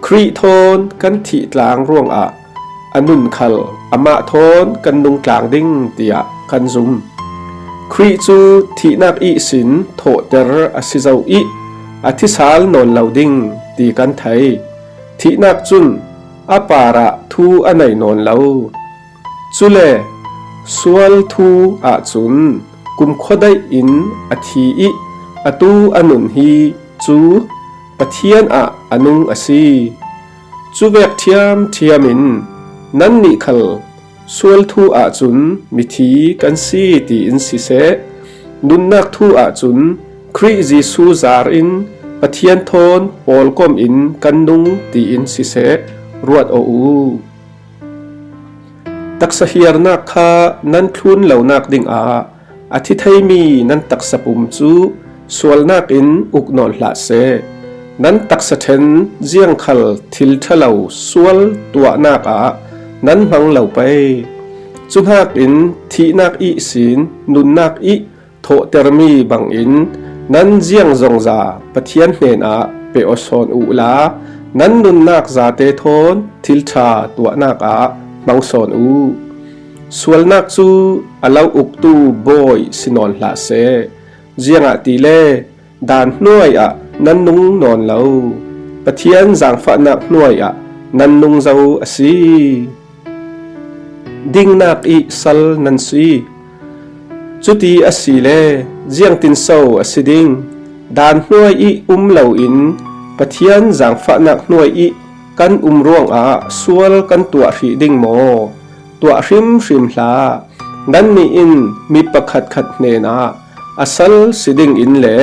Khrih thawn kan thih tlang ruangah a nun khal amah thawn kan nung tlang ding tiah kan zum. Khrih cu thihnak ihsin thawhter a si zo ih a thi sal nawn lo ding ti kan thei. Thihnak cun a parah thu a nei nawn lo. Cule sual thu ahcun kumkhua daih in a thi ih atu a nun hi cu Pathian ah a nung a si. Cuvek ṭhiamṭhiam in nannih khal sual thu ahcun mithi kan si tiin siseh, nunnak thu ahcun Khrih Jesuh zar in Pathian thawn pawlkom in kan nung tiin siseh, ruat aw u. Taksa hiarnak kha nan thlun lonak dingah a thi theimi nan taksa pum cu sualnak in uk nawn hlah seh. Nan taksa ṭhen ziangkhal thil ṭhalo sual tuahnak ah nan hmang lo pei. Cuhnakin thihnak ihsin nunnak ih thawhtermi bangin nan ziangzongza Pathian hnenah pe aw sawn uhla, nan nunnak zate thawn thil ṭha tuahnak ah hmang sawn uh. Sualnak cu a lo uktu bawi si nawn hlah seh, ziangahtile daan hnuai ah nan nung nawn lo, Pathian zaangfahnak hnuai ah nan nung zo a si. Dingnak ih sal nan si. Cuti asile ziangtinso a si ding? Daan hnuai ih um loin Pathian zaangfahnak hnuai ih kan um ruangah sual kan tuah hrih ding maw? Tuah hrimhrim hlah. Nannih in mi pakhatkhat hnenah a sal si dingin le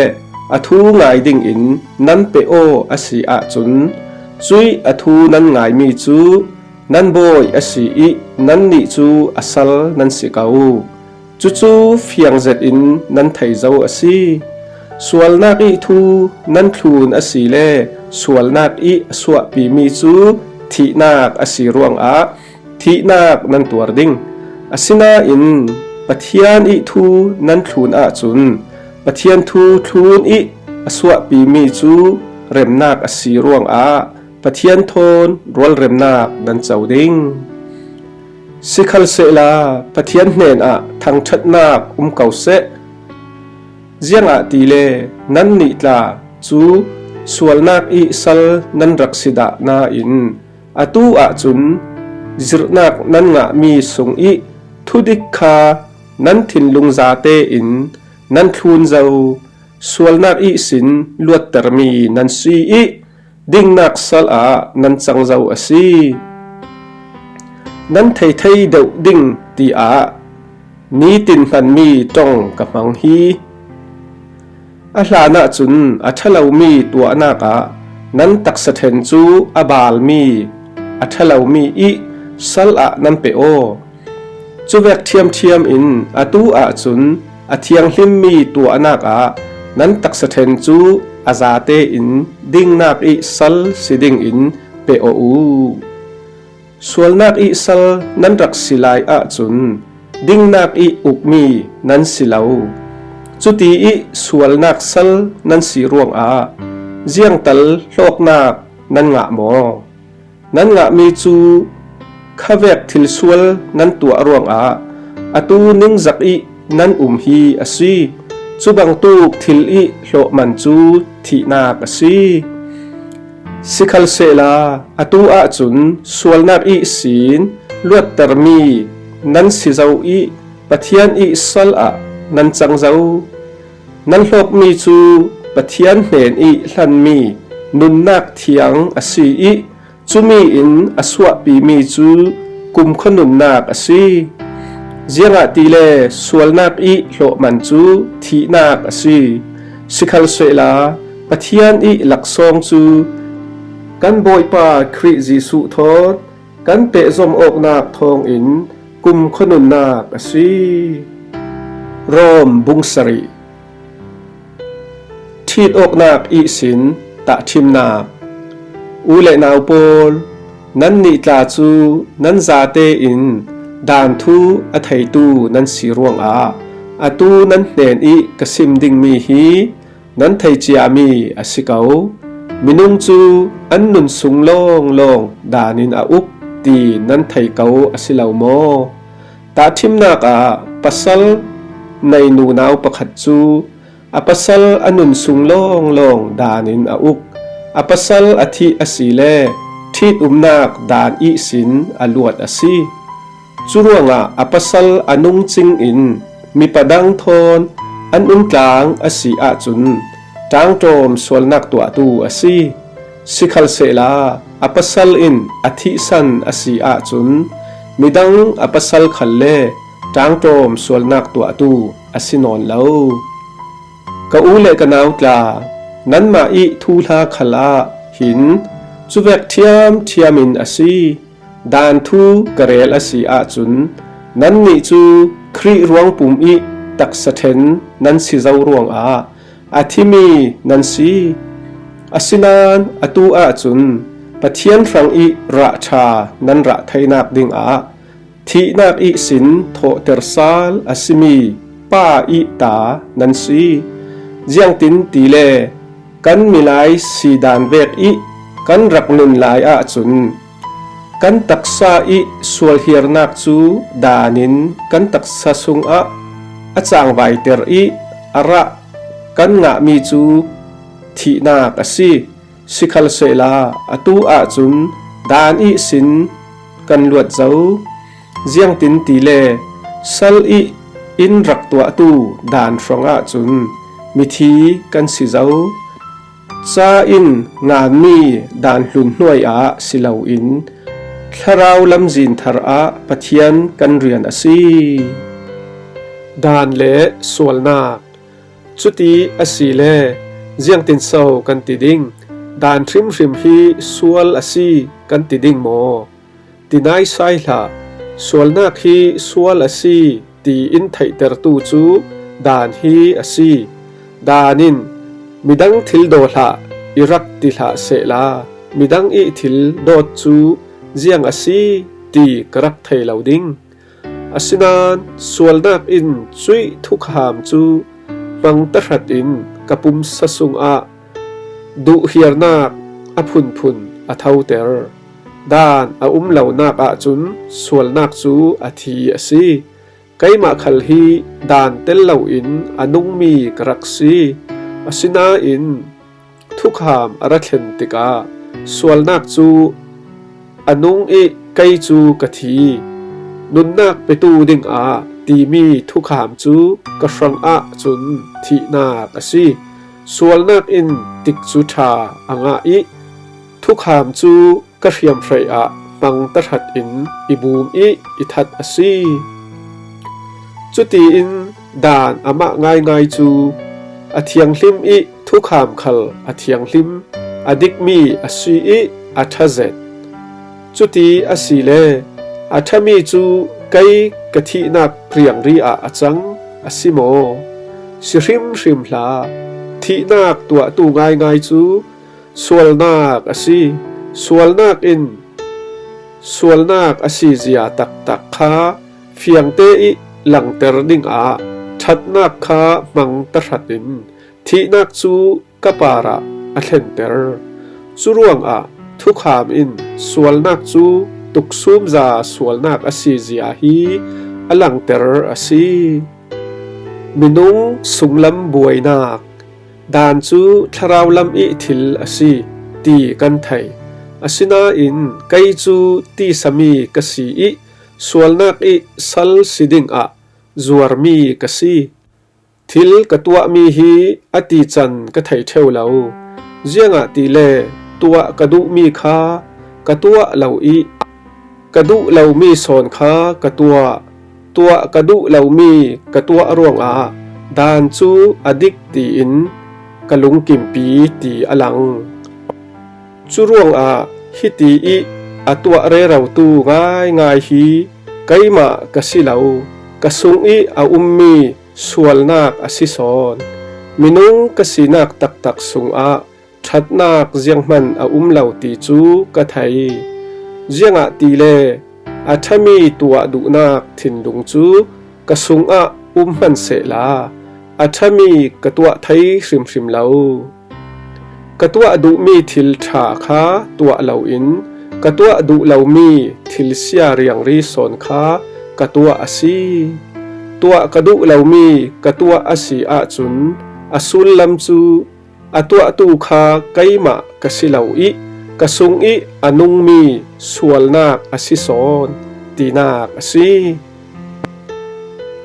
a thu ngai dingin nan pe aw a si ahcun, cuih a thu nan ngaimi cu nan bawi a si ih nannih cu a sal nan si ko. Cucu fiang zetin nan thei zo a si. Sualnak ih thu nan thlun asile sualnak ih a suahpimi cu thihnak a si ruangah thihnak nan tuar ding. Asinain Pathian ih thu nan thlun ahcun Pathian thu thlun ih a suahpimi cu remnak a si ruangah Pathian thawn rualremnak nan co ding. Sikhalsehla Pathian hnenah thangṭhatnak um ko seh. Ziangahtile nannih tla cu sualnak ih sal nan rak si dah nain, atu ahcun zirhnak nan ngahmi sung ih thudik kha nan thinlung zate in nan thlun zo. Sualnak ihsin luattermi nan si ih dingnak sal ah nan cang zo a si. Nan thei thei deuh ding tiah nitin hnanmi ṭong ka hmang hi. A hlan ahcun a ṭhalomi tuahnak ah nan taksa ṭhen cu a balmi a ṭhalomi ih sal ah nan pe aw. Cuvek ṭhiamṭhiam in atu ahcun a thianghlimmi tuahnak ah nan taksa ṭhen cu a zate in dingnak ih sal si dingin pe aw u. Sualnak ih sal nan rak si lai ahcun dingnak ih ukmi nan si lo. Cuti ih sualnak sal nan si ruangah ziangtal hlawknak nan ngah maw? Nan ngahmi cu khavek thilsual nan tuah ruangah atu ningzak ih nan um hi a si. Cubangtuk thil ih hlawhman cu thihnak a si. Sikhalsehla atu ahcun sualnak ihsin luattermi nan si zo ih Pathian ih sal ah nan cang zo. Nan hlawkmi cu Pathian hnen ih hlanmi nunnak thiang a si ih cumi in a suahpimi cu kumkhua nunnak a si. Ziangahtile sualnak ih hlawhman cu thihnak a si. Sikhalsehla Pathian ih laksawng cu kan Bawipa Khrih Jesuh thawn kan pehzom awknak thawngin kumkhua nunnak a si. Rom bung sarih. Ṭhit awknak ihsin tahṭhimnak. U le nau pawl, nannih tla cu nan zate in daan thu a theitu nan si ruangah Atu nan hnen ih ka sim dingmi hi nan thei ciami a si ko. Minung cu an nun sung lawnglawng daan in a uk, ti nan thei ko a si lo maw? Tahṭhimnak ah pasal nei nunau pakhat cu a pasal a nun sung lawnglawng daan in a uk. A pasal a thih asile ṭhitumnak daan ihsin a luat a si. Curuangah a pasal a nungcing in mipa dang thawn an umtlang a si ahcun ṭaangṭawm sualnak tuahtu a si. Sikhalsehla a pasal in a thihsan a si ahcun midang a pasal khal le ṭaangṭawm sualnak tuahtu a si nawn lo. Ka u le ka nau tla, nanmah ih thuhla khal ah hin cuvek ṭhiamṭhiam in a si. Daan thu ka rel a si ahcun nannih cu Khrih ruangpum ih taksa ṭhen nan si zo ruangah a thimi nan si. Asinain atu ahcun Pathian hrangih rahṭha nan rah theinak dingah thihnak ihsin thawhter sal a simi Pa ih ta nan si. Ziangtin tile kan milai si daan vek ih kan rak nun lai ahcun kan taksa ih sualhiarnak cu daan in kan taksa sungah a cangvaiter ih a rah kan ngahmi cu thihnak a si. Sikhalsehla atu ahcun daan ihsin kan luat zo. Ziangtin tile sal ih in rak tuahtu daan hrang ahcun mithi kan si zo. Ca in nganmi daan hlun hnuai ah si loin thlarau lamzin thar ah Pathian kan rian a si. Daan le sualnak. Cuti asile ziangtin so kan ti ding? Daan hrimhrim hi sual a si kan ti ding maw? Ti naisai hlah. Sualnak hi sual a si ti in theihtertu cu daan hi a si. Daan in midang thil daw hlah i rak ti hlah sehla midang ih thil dawt cu ziang a si ti ka rak thei lo ding. Asinain sualnak in cuih thukham cu hmang tahratin ka pumsa sungah duhhiarnak a phunphun a thoter. Daan a um lonak ahcun sualnak cu a thi a si. Keimah khal hi daan tel loin a nungmi ka rak si. Asinain thukham a ra thlen tikah sualnak cu a nung ih kei cu ka thi. Nunnak petu dingah timi thukham cu ka hrang ahcun thihnak a si. Sualnak in tikcu ṭha a ngah ih thukham cu ka hriamhreih ah hmang tahratin i bum ih i that a si. Cutiin daan amah ngaingai cu a thianghlim ih thukham khal a thianghlim, a dikmi a si ih a ṭha zet. Cuti asile a ṭhami cu kei ka thihnak riangri ah a cang a si maw? Si hrimhrim hlah. Thihnak tuahtu ngaingai cu sualnak a si. Sualnak in sualnak a sizia taktak kha fiangte ih langter dingah ṭhatnak kha hmang tahratin thihnak cu ka parah a thlenter. Curuangah thukham in sualnak cu tuksumza sualnak a sizia hi a langter a si. Minung sunglam buainak. Daan cu thlarau lam ih thil a si ti kan thei. Asinain kei cu tisami ka si ih sualnak ih sal si dingah zuarmi ka si. Thil ka tuahmi hi a tican ka thei ṭheu lo. Ziangahtile tuah ka duhmi kha ka tuah lo ih ka duh lomi sawn kha ka tuah. Tuah ka duh lomi ka tuah ruangah daan cu a dik tiin ka lungkimpi ti a lang. Curuangah hiti ih a tuah rerotu ngaingai hi keimah ka si lo, ka sung ih a ummi sualnak a si sawn. Minung ka sinak taktak sungah ṭhatnak zianghman a um lo ti cu ka thei. Ziangahtile a ṭhami tuah duhnak thinlung cu ka sungah um hman sehla, a ṭhami ka tuah thei hrimhrim lo. Ka tuah duhmi thil ṭha kha tuah loin ka tuah duh lomi thil sia riangri sawn kha ka tuah a si. Tuah ka duh lomi ka tuah a si ahcun a sullam cu a tuahtu kha keimah ka si lo ih ka sungih a nungmi sualnak a si sawn tinak a si.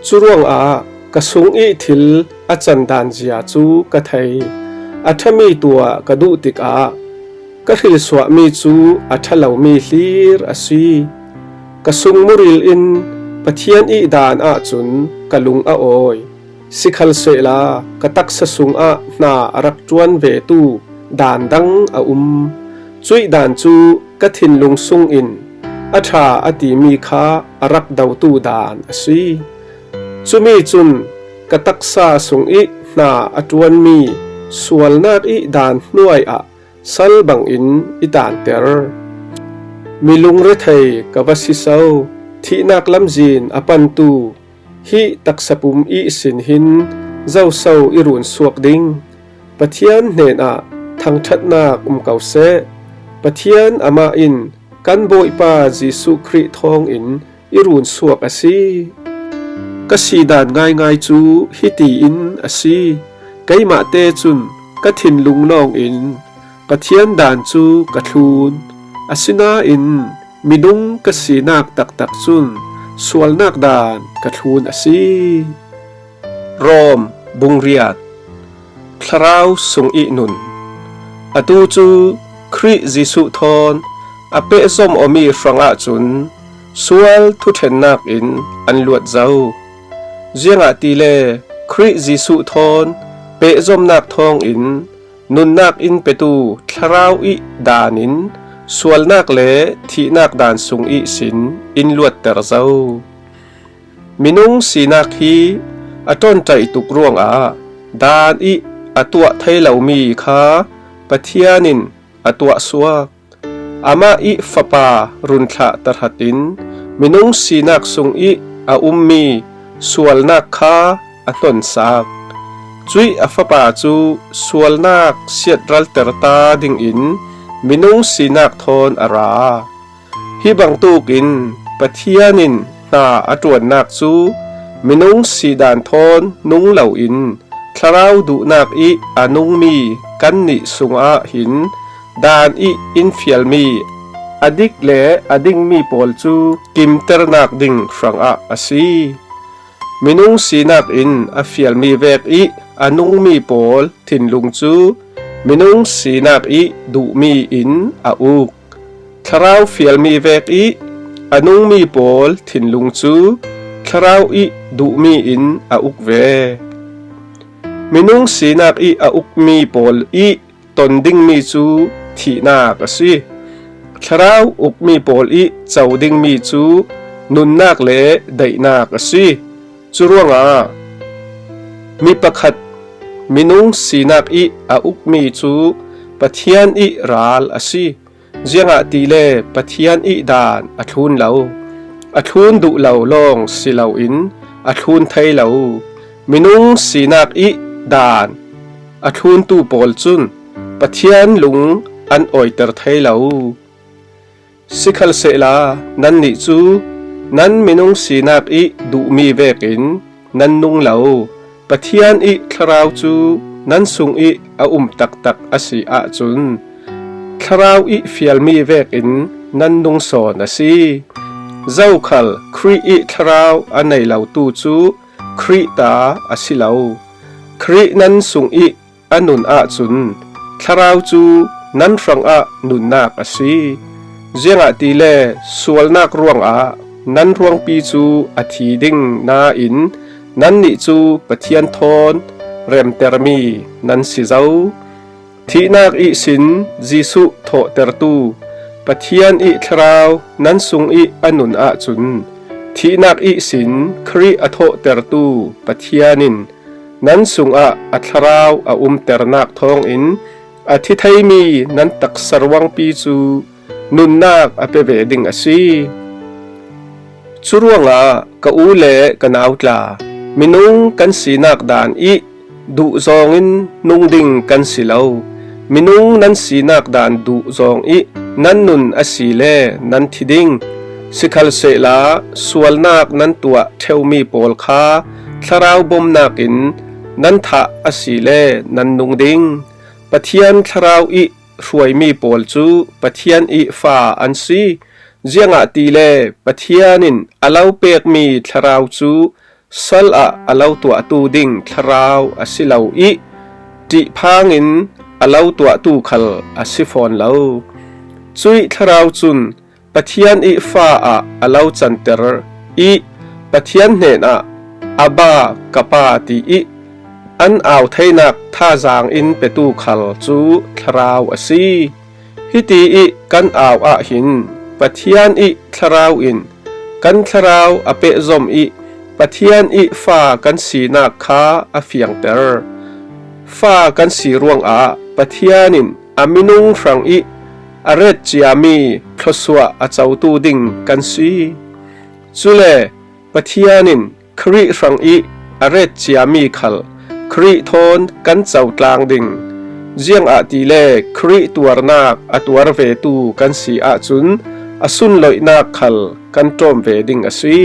Curuangah ka sungih thil a can dan zia cu ka thei. A ṭhami tuah ka duh tikah ka hrilsuahmi cu a ṭha lomi hlir a si. Ka sung muril in Pathian ih dan ahcun ka lung a awi. Sikhalsehla ka taksa sungah hna a rak ṭuan vetu dan dang a um. Cuih dan cu ka thinlung sungin a ṭha a timi kha a rak dotu dan a si. Cumi cun ka taksa sungih hna a ṭuanmi sualnak ih dan hnuai ah sal bangin i tanter. Mi lungrethei ka va si so, thihnak lamzin a pantu hih taksa pum ihsin hin zoso i runsuak ding? Pathian hnenah thangṭhatnak um ko seh. Pathian amah in kan Bawipa Jesuh Khrih thawngin i runsuak a si. Ka si dan ngaingai cu hiti in a si. Keimahte cun ka thinlung lawngin Pathian dan cu ka thlun, asinain minung ka sinak taktak cun sualnak dan ka thlun a si. Rom bung riat. Thlarau sung ih nun. Atu cu Khrih Jesuh thawn a pehzom awmi hrangah cun sual thuṭhennak in an luat zo. Ziangahtile Khrih Jesuh thawn pehzomnak thawngin nunnak in petu Thlarau ih dan in sualnak le thihnak dan sung ihsin in luatter zo. Minung sinak hi a ṭawnṭaih tuk ruangah dan ih a tuah thei lomi kha Pathian in a tuahsuak. Amah ih Fapa run thlah tahratin minung sinak sung ih a ummi sualnak kha a hnonsak. Cuih a Fapa cu sualnak siatralter ta dingin minung sinak thawn a ra. Hi bangtuk in Pathian in hna a ṭuannak cu minung si dan thawn nung loin Thlarau duhnak ih a nungmi kannih sungah hin dan ih in fialmi a dik le a dingmi pawl cu kimternak ding hrangah a si. Minung sinak in a fialmi vek ih a nungmi pawl thinlung cu minung sinak ih duhmi in a uk. Thlarau fialmi vek ih a nungmi pawl thinlung cu Thlarau ih duhmi in a uk ve. Minung sinak ih a ukmi pawl ih ton dingmi cu thihnak a si. Thlarau ukmi pawl ih co dingmi cu nunnak le daihnak a si. Curuangah mi pakhat minung sinak ih a ukmi cu Pathian ih ral a si. Ziangahtile Pathian ih dan a thlun lo, a thlun duh lo lawng si loin a thlun thei lo. Minung sinak ih dan a thluntu pawl cun Pathian lung an awiter thei lo. Sikhalsehla nannih cu nan minung sinak ih duhmi vekin nan nung lo. Pathian ih Thlarau cu nan sungih a um taktak a si ahcun Thlarau ih fialmi vekin nan nung sawn a si. Zokhal Khrih ih Thlarau a nei lotu cu Khrih ta a si lo. Khrih nan sungih a nun ahcun Thlarau cu nan hrangah nunnak a si. Ziangahtile sualnak ruangah nan ruangpi cu a thi ding nain nannih cu Pathian thawn remtermi nan si zo. Thihnak ihsin Jesuh thawhtertu Pathian ih Thlarau nan sungih a nun ahcun thihnak ihsin Khrih a thawhtertu Pathian in nan sungah a Thlarau a umternak thawngin a thi theimi nan taksa ruangpi cu nunnak a pe ve ding a si. Curuangah ka u le ka nau tla, Minung kan sinak dan ih duh zawngin nung ding kan si lo. Minung nan sinak dan duh zawng ih nan nun a si le nan thi ding. Sikhalsehla sualnak nan tuah ṭheumi pawl kha thlarau bomnak in nan thah a si le nan nung ding. Pathian thlarau ih hruaimi pawl cu Pathian ih fa an si. Ziangahtile Pathian in a lo pekmi thlarau cu sal ah a lo tuahtu ding thlarau a si lo ih ṭihphang in a lo tuahtu khal a si fawn lo. Cuih thlarau cun Pathian ih fa ah a lo canter ih Pathian hnenah, "Abba, ka Pa," ti ih an au theinak thazaang in petu khal cu thlarau a si. Hiti ih kan au ah hin Pathian ih thlarau in kan thlarau a pehzom ih Pathian ih fa kan sinak kha a fiangter. Fa kan si ruangah Pathian in a minung hrang ih a ret ciami thluasuah a cotu ding kan si. Cule Pathian in Khrih hrang ih a ret ciami khal Khrih thawn kan cotlang ding. Ziangahtile Khrih tuarnak a tuar vetu kan si ahcun a sunloihnak khal kan ṭawm ve ding a si.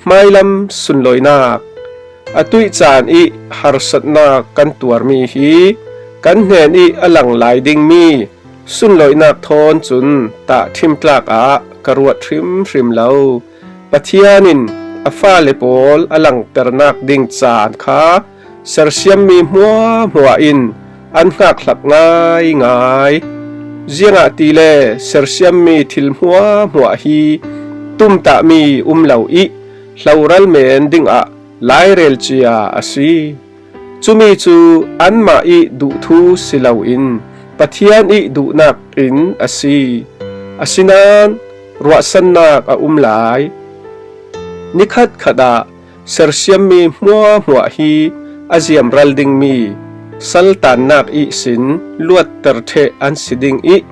Hmailam sunloihnak. Atuih caan ih harsatnak kan tuarmi hi kan hnen ih a lang lai dingmi sunloihnak thawn cun tahṭhim tlak ah ka ruat hrimhrim lo. Pathian in a fale pawl a langternak ding caan kha sersiammi hmuahhmuah in an hngakhlap ngaingai. Ziangahtile sersiammi thil hmuahhmuah hi tumtahmi um lo ih hloral men dingah lairel cia a si. Cumi cu anmah ih duh thu si loin Pathian ih duhnak in a si. Asinain ruahsannak a um lai. Nikhat khat ah sersiammi hmuahhmuah hi a ziamral dingmi saltannak ihsin luatter ṭheh an si ding ih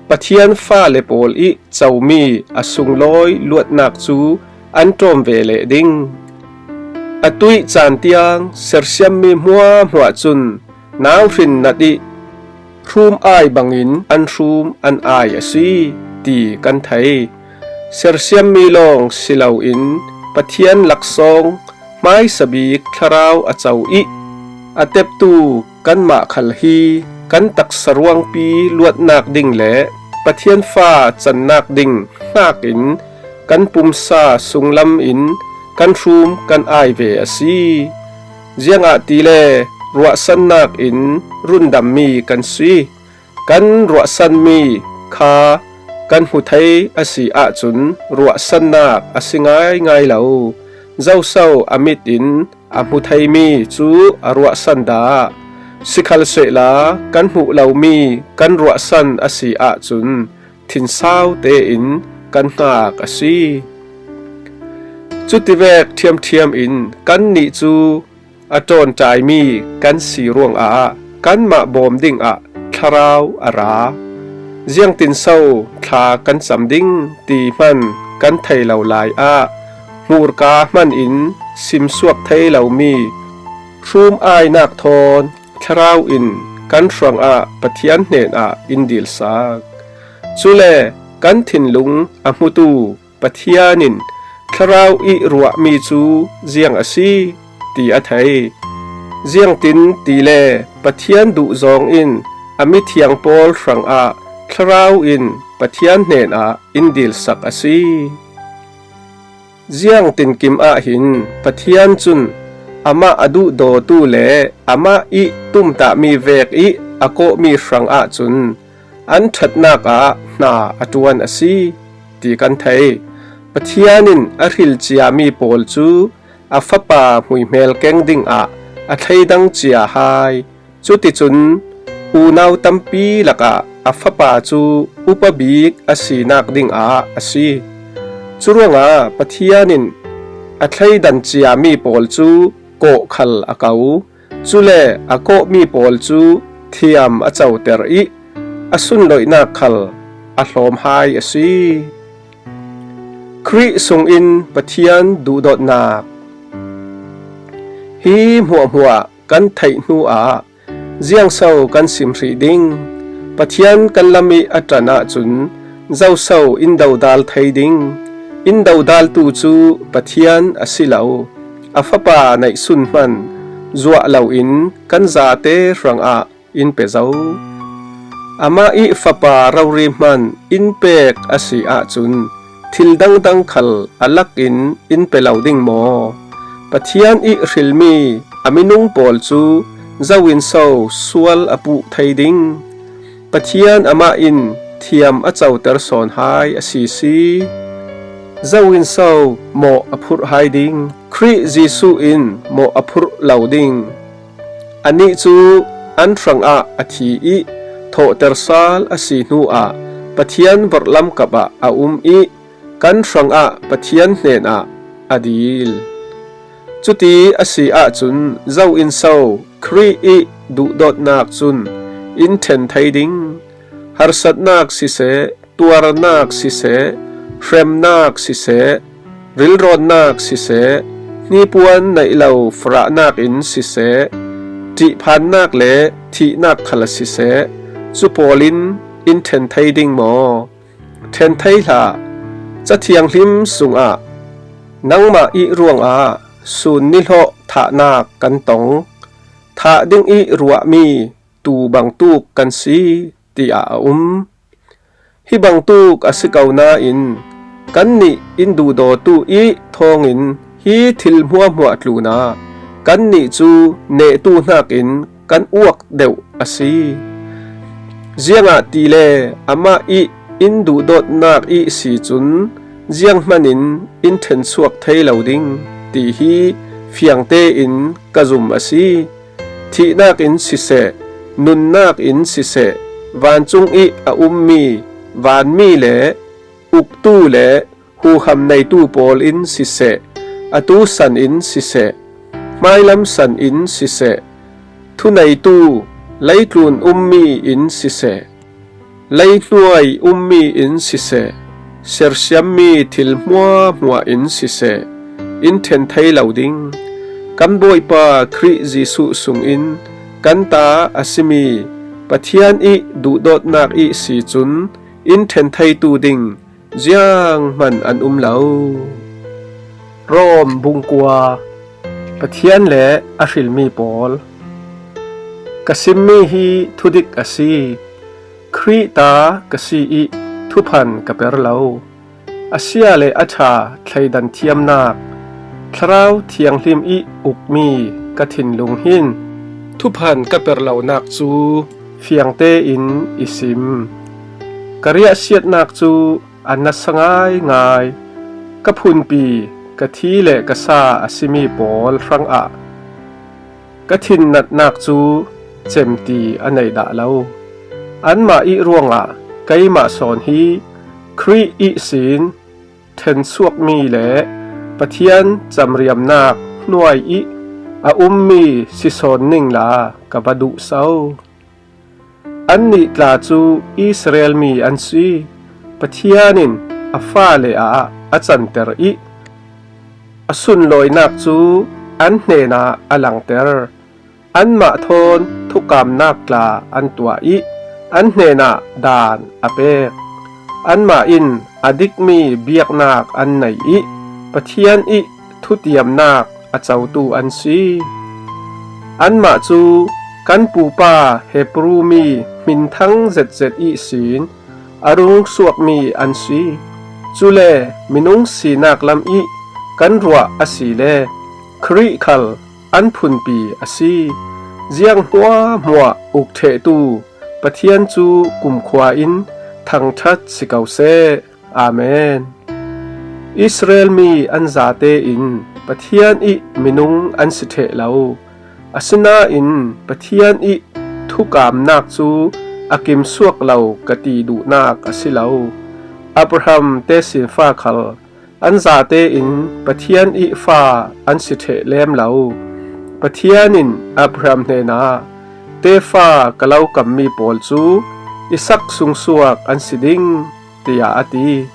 Pathian fale pawl ih comi a sunglawi luatnak cu an ṭawm ve leh ding. Atuih caan tiang sersiammi hmuahhmuah cun nauhrin nat ih hrum ai bangin an hrum an ai a si, ti kan thei. Sersiammi lawng si loin Pathian laksawng hmaisabik thlarau a co ih a teptu kanmah khal hi kan taksa ruangpi luatnak ding le Pathian fa cannak ding hnakin kan pumsa sunglam in kan hrum kan ai ve a si. Ziangahtile ruahsannak in rundammi kan si. Kan ruahsanmi kha kan hmu thei a si ahcun ruahsannak a si ngaingai lo. Zoso a mit in a hmu theimi cu a ruahsan dah. Sikhalsehla kan hmuh lomi kan ruahsan a si ahcun thinsau tein kan hngak a si. Cutivek ṭhiamṭhiam in kannih cu a ṭawnṭaimi kan si ruangah kanmah bawm dingah thlarau a ra. Ziangtinso thla kan cam ding ti hman kan thei lo lai ah hmurka hman in simsuak thei lomi hrum ainak thawn thlarau in kan hrangah Pathian hnenah in dilsak. Cule kan thinlung a hmutu Pathian in thlarau ih ruahmi cu ziang a si ti a thei. Ziangtin tile Pathian duh zawng in a mithiang pawl hrangah thlarau in Pathian hnenah in dilsak a si. Ziangtinkim ah hin Pathian cun amah a duhdawtu le amah ih tumtahmi vek ih a kawhmi hrangah cun an ṭhatnak ah hna a ṭuan a si ti kan thei. Pathian in a hril ciami pawl cu a Fapa hmuihmel keng dingah a thleidang cia hai. Cuticun unau tampi lakah a Fapa cu upa bik a sinak dingah a si. Curuangah Pathian in a thleidan ciami pawl cu kawh khal a ko. Cule a kawhmi pawl cu thiam a coter ih a sunloihnak khal a hlawm hai a si. Khrih sungin Pathian duhdawtnak. Hi hmuahhmuah kan theih hnuah ziangso kan sim hrih ding? Pathian kan lam ih a ṭan ahcun zoso in dodal thei ding? In dodaltu cu Pathian a si lo, a Fapa neihsun hman zuah loin kan zate hrangah in pe zo. Amah ih Fapa rori hman in pek a si ahcun thil dangdang khal a lakin in pe lo ding maw? Pathian ih hrilmi a minung pawl cu zo in so sual a puh thei ding? Pathian amah in thiam a coter sawn hai a si si. Zo in so mawh a phurh hai ding? Khrih Jesuh in mawh a phurh lo ding. Anih cu an hrangah a thi ih thawhter sal a si hnuah Pathian vorhlam kapah a um ih kan hrangah Pathian hnenah a dil. Cuti a si ahcun zo in so Khrih ih duhdawtnak cun in ṭhen thei ding? Harsatnak siseh, tuarnak siseh, hremnak siseh, rilrawnnak siseh, hnipuan neih lo farahnak in siseh, ṭihphannak le thihnak khal siseh, cu pawl in in ṭhen thei ding maw? Ṭhen thei hlah. Ca Thianghlim sungah, "Nangmah ih ruangah sun nihlawh thahnak kan tong, thah ding ih ruahmi tuu bangtuk kan si," tiah a um. Hi bangtuk a si ko nain kannih in duhdawtu ih thawngin hi thil hmuahhmuah tlunah kannih cu nehtu hnakin kan uak deuh a si. Ziangahtile amah ih in duhdawtnak ih si cun zianghman in in ṭhenchuak thei lo ding ti hi fiang tein ka zum a si. Thihnak in siseh, nunnak in siseh, vancung ih a ummi vanmi le uktu le huham neitu pawl in siseh, atu san in siseh, hmailam san in siseh, thuneitu, leitlun ummi in siseh, leihnuai ummi in siseh, sersiammi thil hmuahhmuah in siseh, in ṭhen thei lo ding. Kan Bawipa Khrih Jesuh sungin kan ta a simi Pathian ih duhdawtnak ih si cun in ṭhen theitu ding zianghman an um lo. Rom bungkua. Pathian le a hrilmi pawl. Ka simmi hi thudik a si. Khrih ta ka si ih thuphan ka per lo. A sia le a ṭha thleidan thiamnak, Thlarau Thianghlim ih ukmi ka thinlung hin thuphan ka per lonak cu fiang tein i sim. Ka riahsiatnak cu a nasa ngaingai. Ka phunpi, ka thi le ka sa a simi pawl hrangah ka thinnatnak cu cemti a nei dah lo. Anmah ih ruangah keimah sawn hi Khrih ihsin ṭhenchuakmi le Pathian camriamnak hnuai ih a ummi si sawn ningla ka va duhso. Annih tla cu Israel mi an si. Pathian in a fale ah a canter ih a sunlawinak cu an hnenah a langter. Anmah thawn thukamnak tla an tuah ih an hnenah daan a pek. Anmah in a dikmi biaknak an nei ih Pathian ih thutiamnak a cotu an si. Anmah cu kan pupa Hebru mi hminthang zetzet ihsin a rung suakmi an si. Cule minung sinak lam ih kan ruah asile Khrih khal an phunpi a si. Ziang hmuahhmuah uk ṭhehtu Pathian cu kumkhua in thangṭhat si ko seh. Amen. Israel mi an zate in Pathian ih minung an si ṭheh lo. Asinain Pathian ih thukamnak cu a kimsuak lo ka ti duhnak a si lo. Abraham tesinfa khal an zate in Pathian ih fa an si ṭheh lem lo. Pathian in Abraham hnenah, "Tefa ka lo kammi pawl cu Isak sungsuak an si ding," tiah a ti.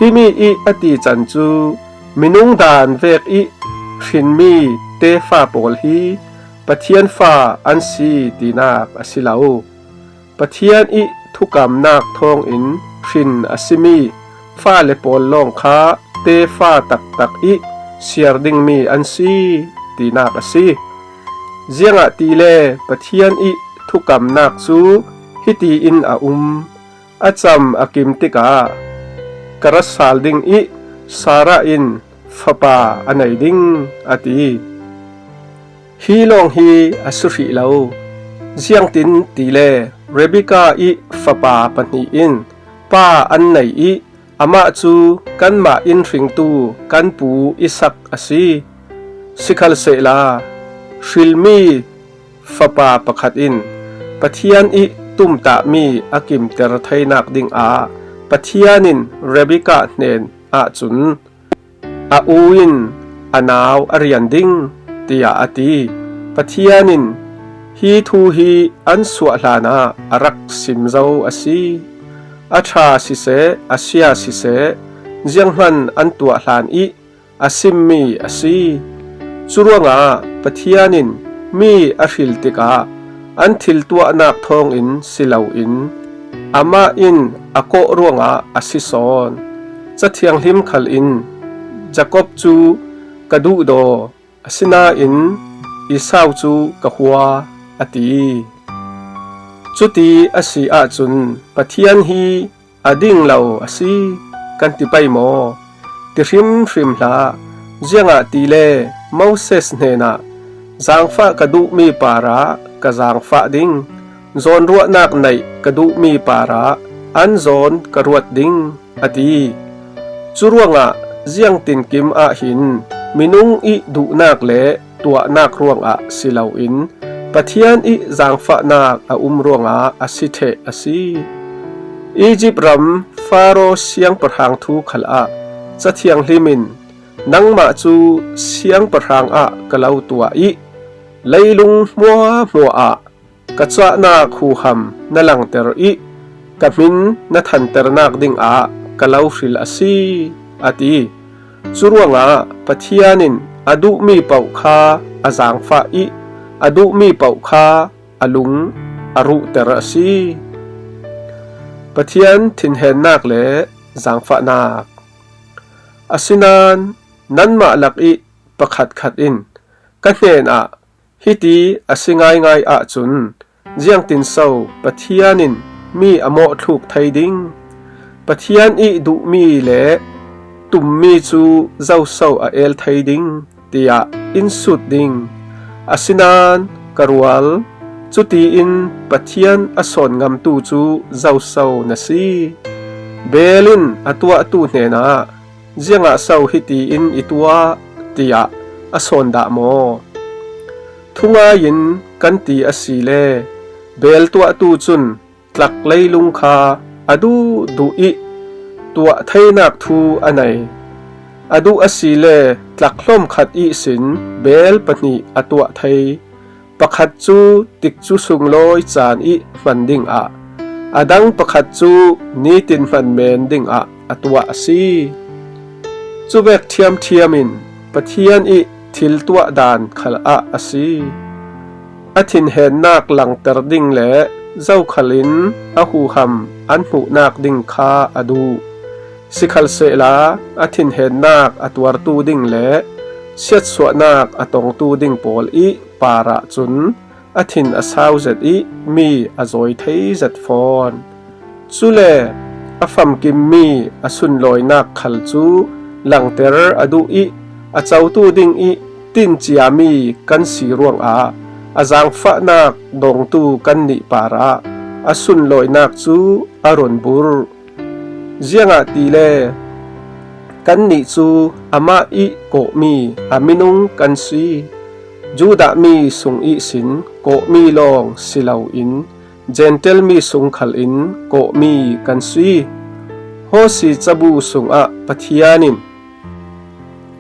Himi ih a tican cu minung daan vek ih hrinmi tefa pawl hi Pathian fa an si tinak a si lo. Pathian ih thukamnak thawngin hrin a simi fale pawl lawng kha tefa taktak ih siar dingmi an si tinak a si. Ziangahtile Pathian ih thukamnak cu hiti in a um: A cam a kim tikah ka ra sal ding ih Sarah in fapa a nei ding, a ti. Hi lawng hi a si hrih lo. Ziangtin tile Rebekah ih fapa pahnih in pa an nei ih amah cu kanmah in hringtu kan pu Isak a si. Sikhalsehla hrilmi fapa pakhat in Pathian ih tumtahmi a kimter theinak dingah Pathian in Rebekah hnen ahcun a u in a nau a rian ding, tiah a ti. Pathian in hi thu hi an suah hlanah a rak sim zo a si. A ṭha siseh, a sia siseh, zianghman an tuah hlan ih a simmi a si. Curuangah Pathian in mi a hril tikah an thil tuahnak thawngin si loin amah in a kawh ruangah a si sawn. Ca Thianghlim khal in Jakob cu ka duhdaw, asinain Esau cu ka hua, a ti. Cuti a si ahcun Pathian hi a ding lo a si, kan ti pei maw? Ti hrimhrim hlah. Ziangahtile Moses hnenah, "Zaangfah ka duhmi parah ka zaangfah ding, zawnruahnak neih ka duhmi parah an zawn ka ruat ding," a ti. Curuangah ziangtinkim ahhin minung ih duhnak le tuahnak ruangah si loin Pathian ih zaangfahnak a um ruangah a si ṭheh a si. Izipt ram Faro siangpahrang thu khalah Ca Thianghlim in, "Nangmah cu siangpahrang ah ka lo tuah ih leilung hmuahhmuah ah ka cahnak huham na langter ih ka hmin na thanternak dingah ka lo hril a si," a ti. Curuangah Pathian in a duhmi paoh kha a zaangfah ih a duhmi paoh kha a lung a ruhter a si. Pathian thinhennak le zaangfahnak. Asinain nanmah lakih pakhatkhat in ka hnenah hiti a si ngaingai ahcun, ziangtin so Pathian in mi a mawhthluk thei ding? Pathian ih duhmi le tummi cu zoso a el thei ding, tiah in sut ding? Asinain ka rual, cutiin Pathian a sawn ngamtu cu zoso na si? Bel in a tuahtu hnenah, "Ziangah so hitiin i tuah?" tiah a sawn dah maw? Thungai in kan ti asile, bel tuahtu cun tlak leilung kha a duhduh ih tuah theinak thu a nei. A duh asile tlak hlawm khat ihsin bel pahnih a tuah thei. Pakhat cu tikcu sunglawi caan ih hman dingah, a dang pakhat cu nitin hman men dingah a tuah a si. Cuvek ṭhiamṭhiam in Pathian ih thil tuah daan khal ah a si. A thinhennak langter ding le zokhal in a huham an hmuhnak ding kha a duh. Sikhalsehla a thinhennak a tuartu ding le siatsuahnak a tongtu ding pawl ih parah cun a thin a sau zet ih mi a zawi thei zet fawn. Cule a famkimmi a sunlawinak khal cu langter a duh ih a cotu ding ih tinciami kan si ruangah a zaangfahnak dawngtu kannih parah a sunlawinak cu a run burh. Ziangahtile kannih cu amah ih kawhmi a minung kan si. Judah mi sung ihsin kawhmi lawng si loin Jentail mi sung khalin kawhmi kan si. Hawsi cabu sungah Pathian in,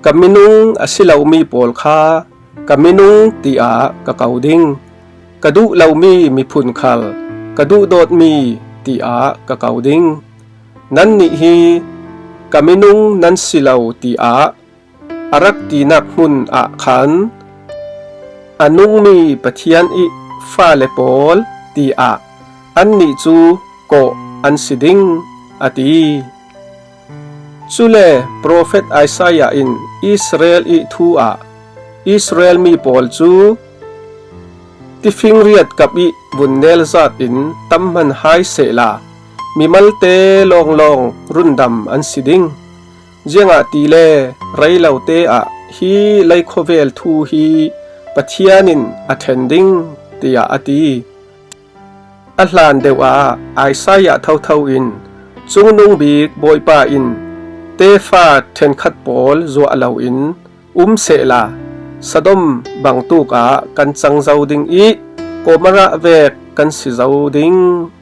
"Ka minung a si lomi pawl kha ka minung tiah ka ko ding, ka duh lomi miphun khal ka duhdawtmi tiah ka ko ding. Nannih hi ka minung nan si lo tiah a rak tinak hmun ah khan a nungmi Pathian ih fale pawl, tiah annih cu kawh an si ding, a ti. Cule profet Isaiah in Israel ih thu ah Israel mi pawl cu tifingriat kap ih vun nelzat in tam hman hai sehla, mimalte lawnglawng rundam an si ding. Ziangahtile reilote ah hi lei khuavel thu hi Pathian in a ṭhen ding, tiah a ti. A hlan deuh ah Isaiah thotho in, Cungnung bik Bawipa in tefa ṭhenkhat pawl zuah loin um sehla, Sodom bangtuk ah kan cang zo ding ih Gomorrah vek kan si zo ding,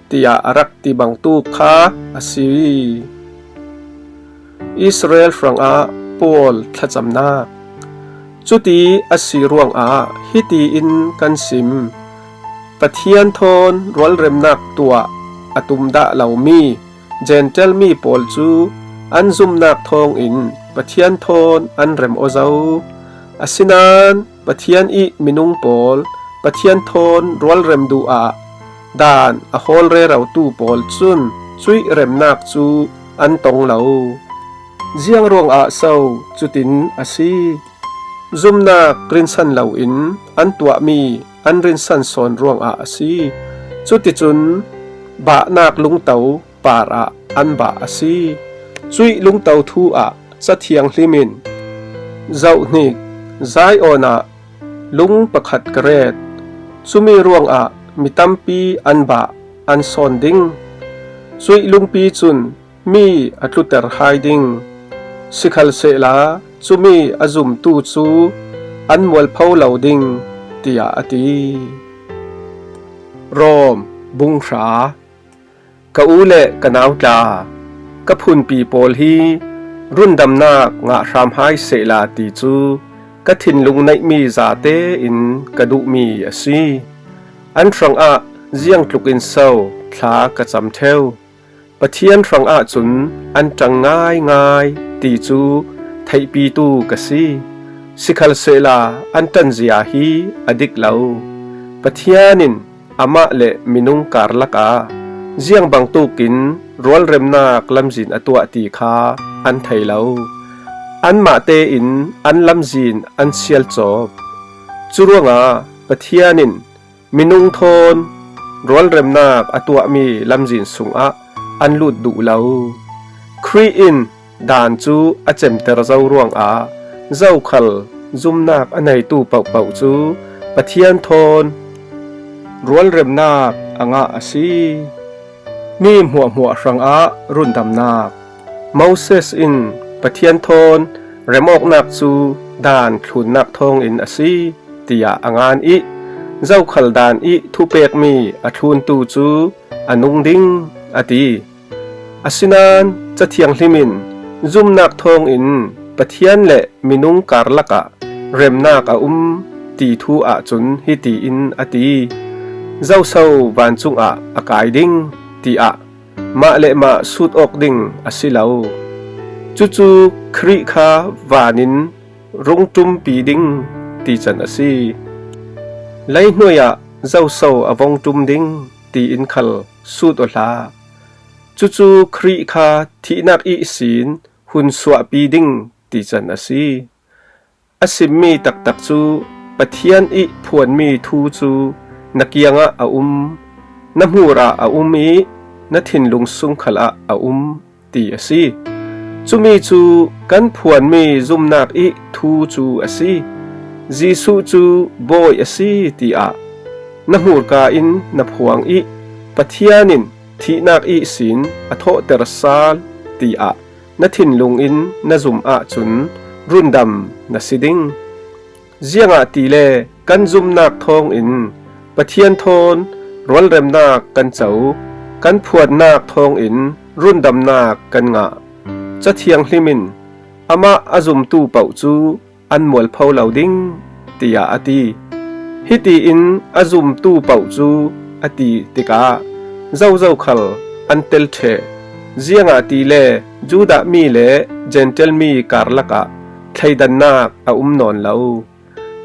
tiah a rak ti bangtuk kha a si. Israel hrangah Paul thlacamnak. Cuti a si ruangah hiti in kan sim: Pathian thawn rualremnak tuah a tum dah lomi Gentile mi pawl cu an zumnak thawngin Pathian thawn an rem aw zo. Asinain Pathian ih minung pawl Pathian thawn rualrem duh ah dan a hawl rerotu pawl cun cuih remnak cu an tong lo. Ziang ruangah so cutin a si? Zumnak rinsan loin an tuahmi an rinsan sawn ruangah a si. Cuticun bahnak lungto parah an bah a si. Cuih lungto thu ah Ca Thianghlim in, Zohhnik, Zion ah lung pakhat ka ret. Cumi ruangah mi tampi an bah an sawn ding. Cuih lungpi cun mi a tluter hai ding. Sikhalsehla cumi a zumtu cu an mualpho lo ding, tiah a ti. Rom bung hra. Ka u le ka nau tla, ka phunpi pawl hi rundamnak ngah hram hai sehla ti cu ka thinlung neihmi zate in ka duhmi a si. An hrangah ziangtluk in so thla ka cam ṭheu. Pathian hrangah cun an ṭang ngaingai ti cu theihpitu ka si. Sikhalsehla an ṭanzia hi a dik lo. Pathian in amah le minung karlak ah ziang bangtuk in rualremnak lamzin a tuah ti kha an thei lo. Anmah tein an lamzin an sialcawp. Curuangah Pathian in minung thawn rualremnak a tuahmi lamzin sungah an lut duh lo. Khrih in dan cu a cemter zo ruangah zokhal zumnak a neitu pohpoh cu Pathian thawn rualremnak a ngah a si. Mi hmuahhmuah hrangah rundamnak. Moses in Pathian thawn remawknak cu dan thlunnak thawngin a si, tiah a ngan ih, zokhal dan ih thupekmi a thluntu cu a nung ding, a ti. Asinain Ca Thianghlim in zumnak thawngin Pathian le minung karlak ah remnak a um ti thu ahcun hiti in a ti: Zoso vancung ah a kai ding, tiah mah le mah sut awk ding a si lo. Cucu Khrih kha van in rung ṭumpi ding ti can a si. Leihnuai ah zoso a vong ṭum ding tiin khal sut aw hlah. Cucu Khrih kha thihnak ihsin hun suahpi ding ti can a si. A simmi taktak cu Pathian ih phuanmi thu cu na kiangah a um, na hmur ah a um ih na thinlung sung khalah a um, ti a si. Cumi cu kan phuanmi zumnak ih thu cu a si. Jesuh cu Bawi a si, tiah na hmurka in na phuang ih Pathian in thihnak ihsin a thawhter sal, tiah na thinlung in na zum ahcun rundam na si ding. Ziangahtile kan zumnak thawngin Pathian thawn rualremnak kan co, kan phuannak thawngin rundamnak kan ngah. Ca Thianghlim in amah a zumtu paoh cu an mualpho lo ding, tiah a ti. Hiti in a zumtu paoh cu a ti tikah zozo khal an tel ṭheh. Ziangahtile Judah mi le Gentile mi karlak ah thleidannak a um nawn lo.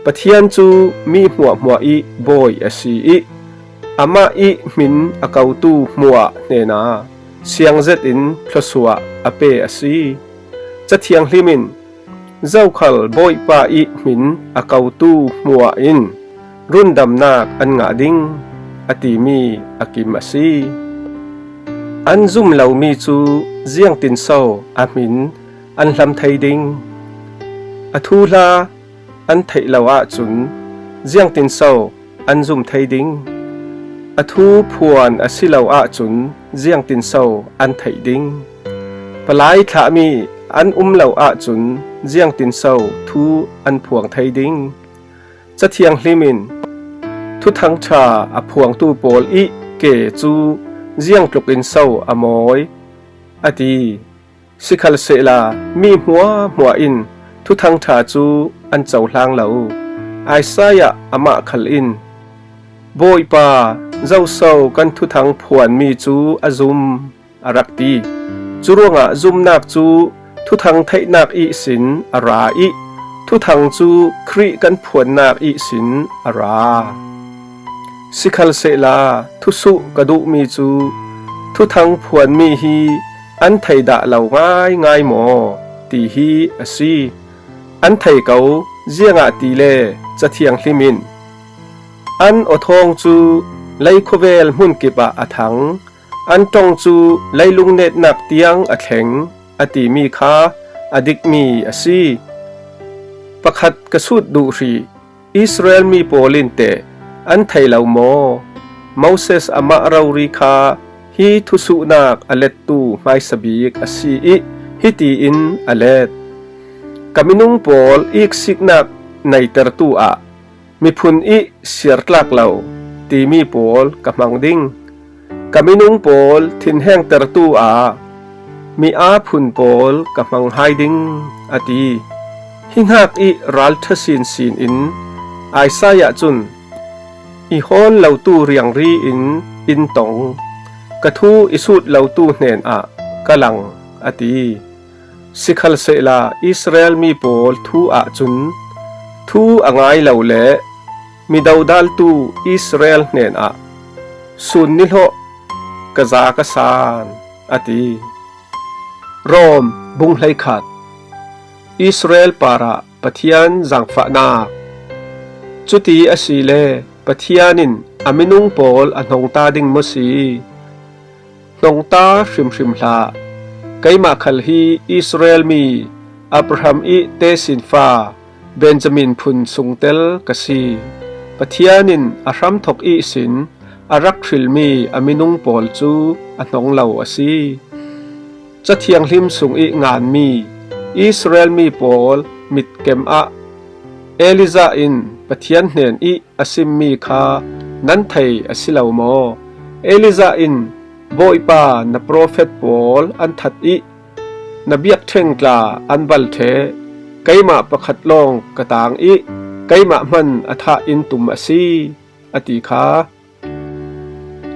Pathian cu mi hmuahhmuah ih Bawi a si ih amah ih hmin a kotu hmuah hnena siang zetin thluasuah a pe a si. Ca Thianghlim in, "Zokhal Bawipa ih hmin a kotu hmuah in rundamnak an ngah ding," a timi a kim a si. An zum lomi cu ziangtinso a hmin an hlam thei ding? A thuhla an theih lo ahcun ziangtinso an zum thei ding? A thu phuan a si lo ahcun ziangtinso an theih ding? Palai thlahmi an um lo ahcun ziangtinso thu an phuang thei ding? Ca Thianghlim in, "Thuthang ṭha a phuangtu pawl ih ke cu ziangtluk in so a mawi," a ti. Sikhalsehla mi hmuahhmuah in Thuthang ṭha cu an cohlang lo. Isaiah amah khal in, "Bawipa, zoso kan thuthang phuanmi cu a zum," a rak ti. Curuangah zumnak cu thuthang theihnak ihsin a ra ih thuthang cu Khrih kan phuannak ihsin a ra. Sikhalsehla thusuh ka duhmi cu thuthang phuanmi hi an thei dah lo ngaingai maw ti hi a si. An thei ko, ziangahtile Ca Thianghlim in, "An aw thawng cu lei khuavel hmunkip ah a thang, an ṭong cu leilung netnak tiang a thleng," a timi kha a dikmi a si. Pakhat ka sut duh hrih, Israel mi pawl in teh an thei lo maw? Moses amah rori kha hi thusuhnak a lettu hmaisa bik a si ih hiti in a let, "Ka minung pawl iksiknak neitertu ah miphun ih siartlak lo timi pawl ka hmang ding. Ka minung pawl thinhengtertu ah mi aa phun pawl ka hmang hai ding," a ti. Hi hnak ih ralṭha sinsin in Isaiah cun, "I hawl lotu riangri in in tong, ka thu i sut lotu hnenah ka lang," a ti. Sikhalsehla Israel mi pawl thu ahcun thu a ngai lo le mi dodaltu Israel hnenah, "Sun nihlawh, ka za ka san," a ti. Rom bung hleikhat. Israel parah Pathian zangfahnak. Cuti asile Pathian in a minung pawl a hnongta ding maw si? Hnongta hrimhrim hlah. Keimah khal hi Israel mi, Abraham ih tesinfa, Benjamin phun sungtel ka si. Pathian in a hramthok ihsin a rak hrilmi a minung pawl cu a hnong lo a si. Ca Thianghlim sung ih nganmi Israel mi pawl mitkem ah Elijah in Pathian hnen ih a simmi kha nan thei a si lo maw? Elijah in, "Bawipa, na profet pawl an that ih na biakṭheng tla an bal ṭheh. Keimah pakhat lawng ka tang ih keimah hman a thah in tum a si," a ti kha.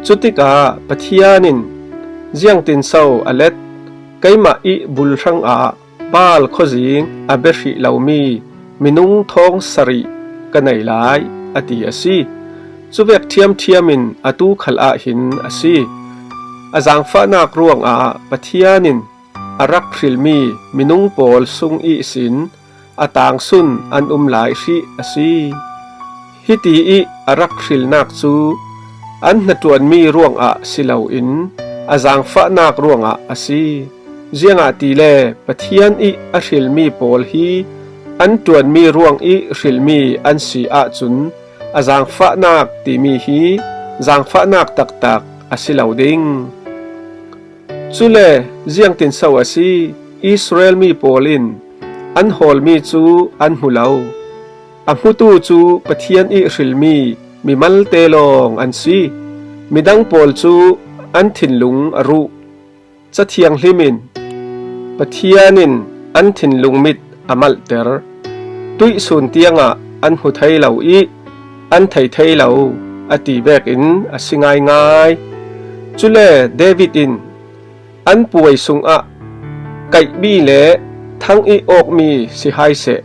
Cutikah Pathian in, "Ziangtinso a let? Keimah ih bul hrangah Baal khuazing a bia hrih lomi minung thawng sarih ka nei lai," a ti a si. Cuvek ṭhiamṭhiam in atu khal ah hin a si. A zangfahnak ruangah Pathian in a rak hrilmi minung pawl sung ihsin a tangsun an um lai hrih a si. Hiti ih a rak hrilnak cu an hnaṭuanmi ruangah si loin a zangfahnak ruangah a si. Ziangahtile Pathian ih a hrilmi pawl hi an ṭuanmi ruang ih hrilmi an si ahcun a zangfahnak timi hi zangfahnak taktak a si lo ding. Cule ziangtinso a si? Israel mi pawl in an hawlmi cu an hmu lo. A hmutu cu Pathian ih hrilmi mimalte lawng an si. Midang pawl cu an thinlung a ruh. Ca Thianghlim in, "Pathian in an thinlung mit a malhter. Tuihsun tiangah an hmu thei lo ih an thei thei lo," a ti vekin a si ngaingai. Cule David in, "An puai sungah kaihmi le thang ih awkmi si hai seh.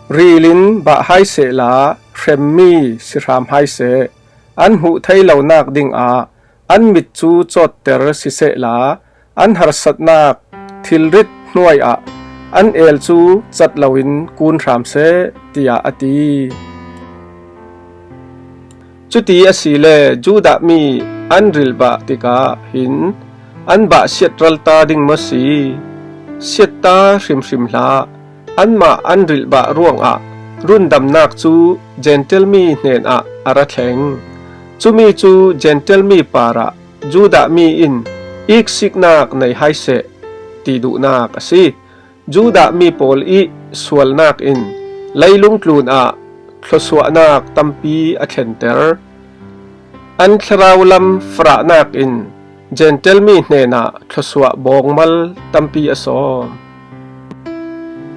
Rilin bah hai sehla, hremmi si hram hai seh. An hmuh thei lonak dingah an mit cu cawtter sisehla, an harsatnak thilrit hnuai ah an el cu cat loin kun hram seh, tiah a ti. Cuti asile Judah mi an rilbah tikah hin an bah siatralta ding maw si? Siatta hrimhrim hlah. Anmah an rilbah ruangah rundamnak cu Jentail mi hnenah a ra thleng. Cumi cu Jentail mi parah Judah mi in iksiknak nei hai seh ti duhnak a si. Judah mi pawl i sualnak in leilung tlun ah thluasuahnak tampi a thlenter. An thlarau lam farahnak in Jentail mi hnenah thluasuah bawngmal tampi a sawm.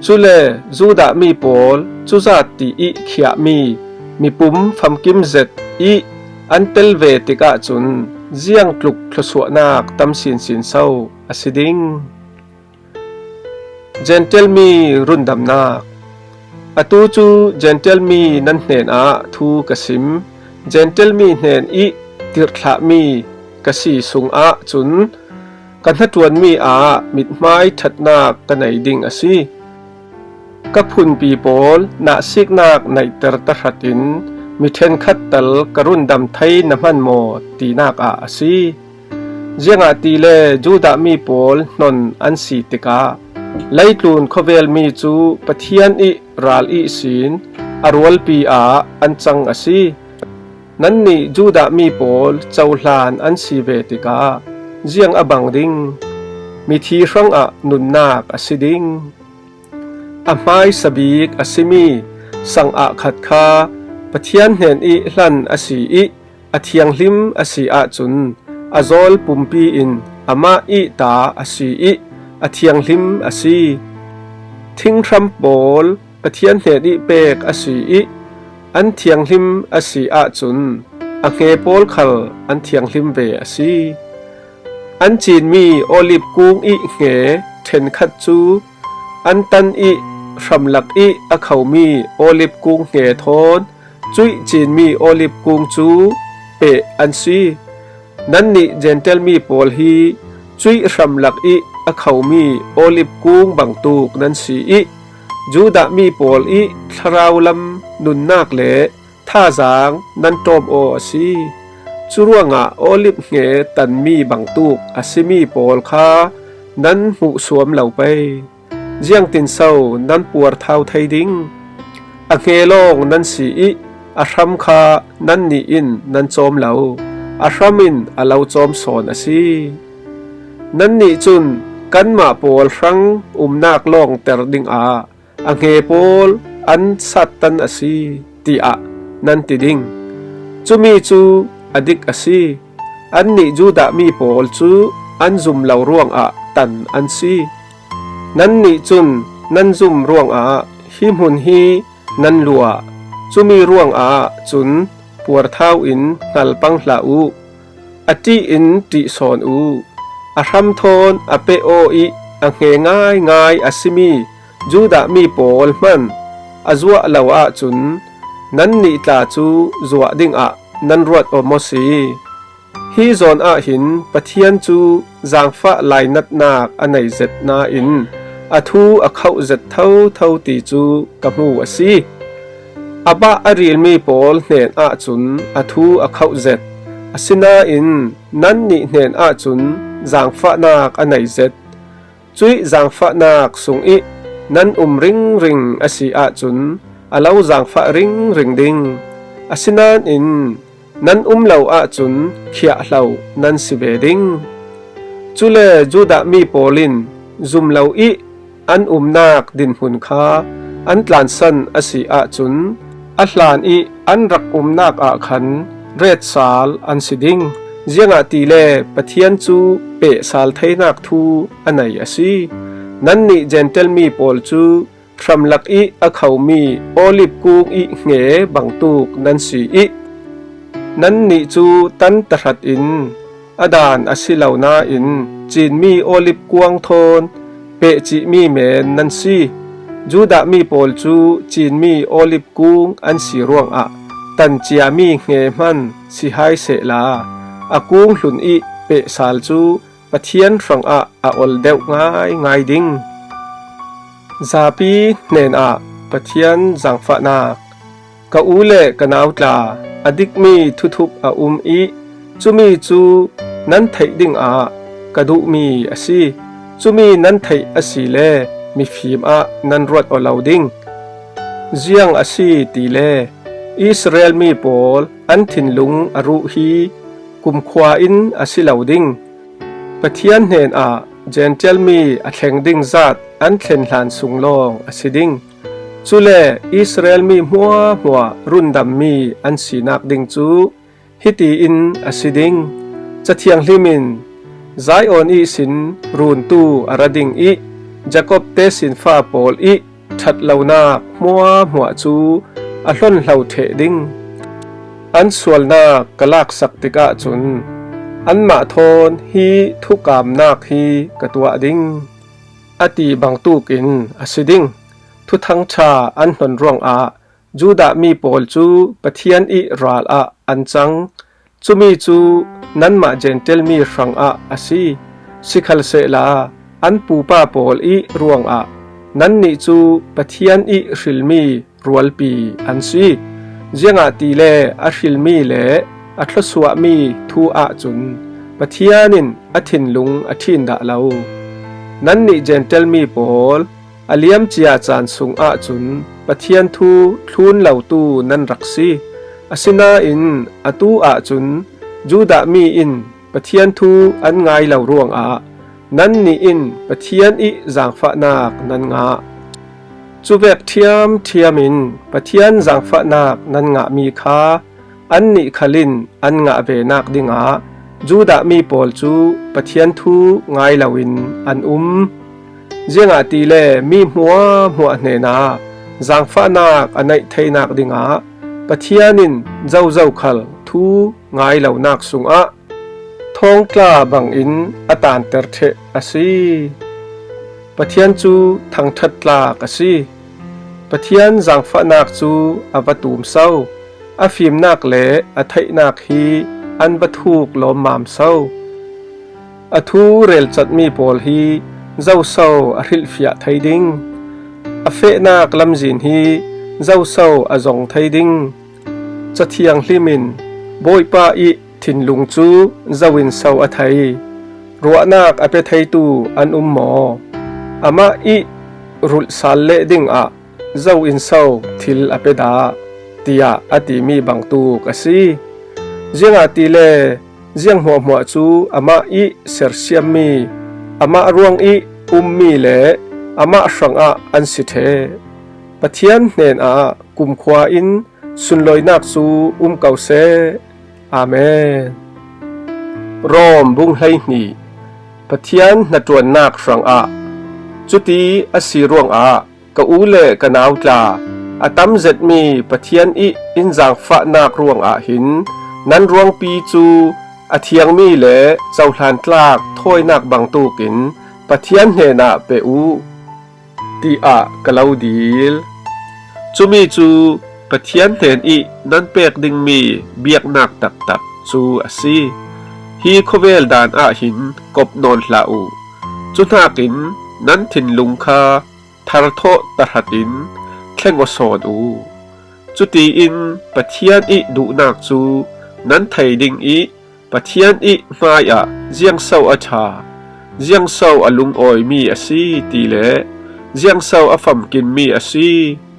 Cule Judah mi pawl cuzat ti i khiahmi mipum famkim zet i an tel ve tikah cun ziangtluk thluasuahnak tam sinsin so a si ding. Jentail mi rundamnak. Atu cu Jentail mi nan hnenah thu ka sim. Jentail mi hnen i tirhthlahmi ka si sungah cun ka hnaṭuanmi ah mithmai ṭhatnak ka nei ding a si. Ka phunpi pawl nahsiknak neihter tahratin mi ṭhenkhat tal ka rundam thei na hman maw tinak ah a si. Ziangahtile Judah mi pawl hnon an si tikah leitlun khawvel mi cu Pathian i ral ihsin a rualpi ah an cang a si. Nannih Judah mi pawl cohlan an si ve tikah ziang a bang ding? Mithi hrangah nunnak a si ding. A hmaisa bik a simi sang ah khat kha Pathian hnen i hlan a si i a thianghlim a si ahcun a zawl pumpi in amah i ta a si i a thianghlim a si. Thinghram pawl Pathian hnen i pek a si i an thianghlim a si ahcun a hnge pawl khal an thianghlim ve a si. An cinmi olib kung i hnge ṭhenkhat cu an tan i hramlak i a khomi olib kung hnge thawn cuih cinmi olib kung cu peh an si. Nannih Jentail mi pawl hi cuih hramlak i a khomi olib kung bangtuk nan si i Judah mi pawl i thlarau lam nunnak le thazaang nan ṭawm aw a si. Curuangah olib hnge tanmi bangtuk a simi pawl kha nan hmuhsuam lo pei. Ziangtinso nan puarthau thei ding? A hnge lawng nan si i a hram kha nannih in nan cawm lo, a hram in a lo cawm sawn a si. Nannih cun kanmah pawl hrang umnak lawngter dingah a hnge pawl an sattan a si, tiah nan ti ding. Cumi cu a dik a si. Annih Judah mi pawl cu an zum lo ruangah tan an si. Nannih cun nan zum ruangah hi hmun hi nan luah. Cumi ruangah cun puarthau in hngal pang hlah u. A ṭih in ṭih sawn u. A hram thawn a peh aw i a hnge ngaingai a simi Judah mi pawl hman a zuah lo ahcun nannih tla cu zuah dingah nan ruat aw maw si? Hi zawn ah hin Pathian cu zaangfah lainatnak a nei zet nain a thu a khauh zet thotho ti cu ka hmu a si. A bah a rilmi pawl hnen ahcun a thu a khauh zet, asinain nannih hnen ahcun zaangfahnak a nei zet. Cuih zaangfahnak sung i nan um ringring a si ahcun a lo zaangfah ringring ding. Asinain nan um lo ahcun khiahhlo nan si ve ding. Cule Judah mi pawl in zum lo i an umnak dinhmun kha an tlansan a si ahcun a hlan i an rak umnak ah khan retsal an si ding. Ziangahtile Pathian cu pehsal theinak thu a nei a si. Nannih Jentail mi pawl cu hramlak i a khomi olib kung i hnge bangtuk nan si i nannih cu tan tahratin a daan a si lo nain cinmi olib kuang thawn pehcihmi men nan si. Judah mi pawl cu cinmi olib kung an si ruangah tancia mi hnge hman si hai sehla, a kung hlun ih pehsal cu Pathian hrangah a ol deuh ngaingai ding. Zapi hnenah Pathian zaangfahnak. Ka u le ka nau tla, a dikmi thuthup a um ih cumi cu nan theih dingah ka duhmi a si. Cumi nan theih asile mifim ah nan ruat aw lo ding. Ziang a si tile Israel mi pawl an thinlung a ruh hi kumkhua in a si lo ding. Pathian hnenah Gentile mi a thleng ding zat an thlen hlan sung lawng a si ding. Cule Israel mi hmuahhmuah rundammi an sinak ding cu hiti in a si ding. Cathiang hlim in Zion ihsin runtu a ra ding ih Jakob tesinfa pawl ih ṭhat lonak hmuahhmuah cu a hlonhlo ṭheh ding. An sualnak ka laksak tikah cun anmah thawn hi thukamnak hi ka tuah ding, a ti bangtukin a si ding. Thuthang ṭha an hnon ruangah Judah mi pawl cu Pathian ih ral ah an cang. Cumi cu nanmah Gentile mi hrangah a si. Sikhalsehla an pupa pawl ih ruangah nannih cu Pathian ih hrilmi rualpi an si. Ziangahtile a hrilmi le a thluasuahmi thu ahcun Pathian in a thinlung a ṭhin dah lo. Nannih Gentile mi pawl, a liamcia caan sung ahcun Pathian thu thlun lotu nan rak si. Asinain atu ahcun Judah mi in Pathian thu an ngai lo ruangah nannih in Pathian ih zaangfahnak nan ngah. Cuvek ṭhiamṭhiam in Pathian zaangfahnak nan ngahmi kha annih khal in an ngah ve nak dingah Judah mi pawl cu Pathian thu ngai loin an um. Ziangahtile mi hmuahhmuah hnenah zaangfahnak a neih theinak dingah Pathian in zozo khal thu ngai lonak sungah thawngtla bangin a tanter ṭheh a si. Pathian cu thangṭhat tlak a si. Pathian zaangfahnak cu a va tum so, a fimnak le a theihnak hi an va thuk lawmmam so. A thu relcatmi pawl hi zoso a hrilhfiah thei ding? A fehnak lamzin hi zoso a zong thei ding? Cathiang hlim in Bawipa ih thinlung cu zo in so a thei? Ruahnak a pe theitu an um maw? Amah ih rulh sal leh dingah zo in so thil a pe dah? Tiah a timi bangtuk a si. Ziangahtile ziang hmuahhmuah cu amah ih sersiammi, amah ruang ih ummi le amah hrangah an si ṭheh. Pathian hnenah kumkhua in sunlawinak cu um ko seh. Amen. Rom bung hleihnih. Pathian hnaṭuannak hrangah. Cuti a si ruangah ka u le ka nau tla, a tam zetmi Pathian ih in zaangfahnak ruangah hin nan ruangpi cu a thiangmi le cohlan tlak thawinak bangtukin Pathian hnenah pe uh, tiah ka lo dil. Cumi cu Pathian hnen ih nan pek dingmi biaknak taktak cu a si. Hi khuavel dan ah hin kop nawn hlah uh. Cuhnakin nan thinlung kha tharthawh tahratin thleng aw sawn uh. Cutiin Pathian ih duhnak cu nan thei ding ih Pathian ih hmaiah ziangso a ṭha, ziangso a lungawimi a si ti le ziangso a famkimmi a si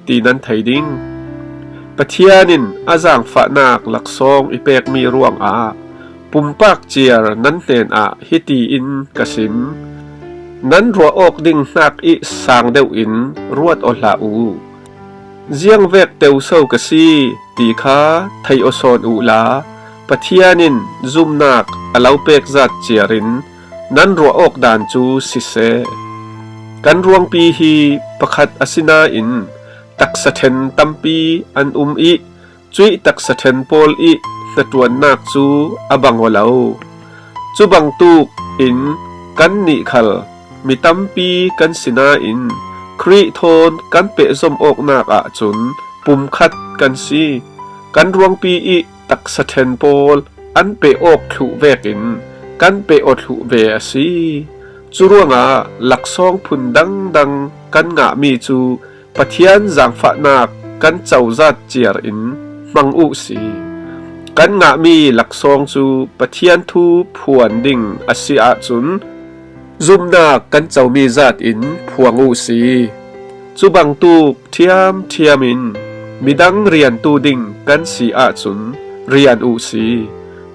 ti nan thei ding. Pathian in a zaangfahnak laksawng i pekmi ruangah pumpak ciar nan hnenah hiti in ka sim: Nan ruah awk ding hnak ih sang deuh in ruat aw hlah uh. Ziangvek teuso ka si ti kha thei aw sawn uhla, Pathian in zumnak a lo pek zat ciarin nan ruah awk dan cu siseh. Kan ruangpi hi pakhat a si nain taksa ṭhen tampi an um ih cuih taksa ṭhen pawl ih hnaṭuannak cu a bang aw lo. Cu bangtuk in kannih khal mi tampi kan si nain Khrih thawn kan pehzom awknak ahcun pumkhat kan si. Kan ruangpi ih taksa ṭhen pawl an peh awk thluh vekin kan peh aw thluh ve a si. Curuangah laksawng phun dangdang kan ngahmi cu Pathian zaangfahnak kan cozat ciar in hmang uh si. Kan ngahmi laksawng cu Pathian thu phuan ding a si ahcun zumhnak kan comi zat in phuang uh si. Cu bangtuk ṭhiamṭhiam in midang riantu ding kan si ahcun rian uh si.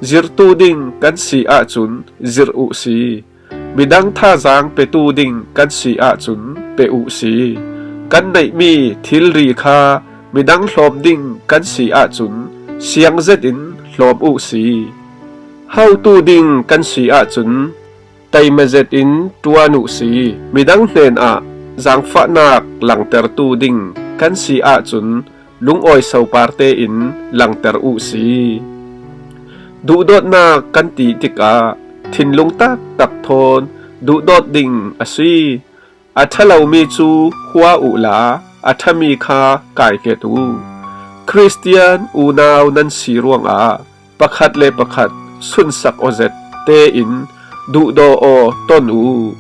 Zirhtu ding kan si ahcun zirh uh si. Midang thazaang petu ding kan si ahcun pe uh si. Kan neihmi thilri kha midang hlawm ding kan si ahcun siang zetin hlawm uh si. Hautu ding kan si ahcun taima zetin ṭuan uh si. Midang hnenah zaangfahnak langtertu ding kan si ahcun lungawi sopar tein langter uh si. Duhdawtnak kan ti tikah thinlung taktak thawn duhdawt ding a si. A ṭha lomi cu hua uhla a ṭhami kha kaikhet uh. Khristian unau nan si ruangah pakhat le pakhat sunsak aw zet tein duhdaw aw ton uh.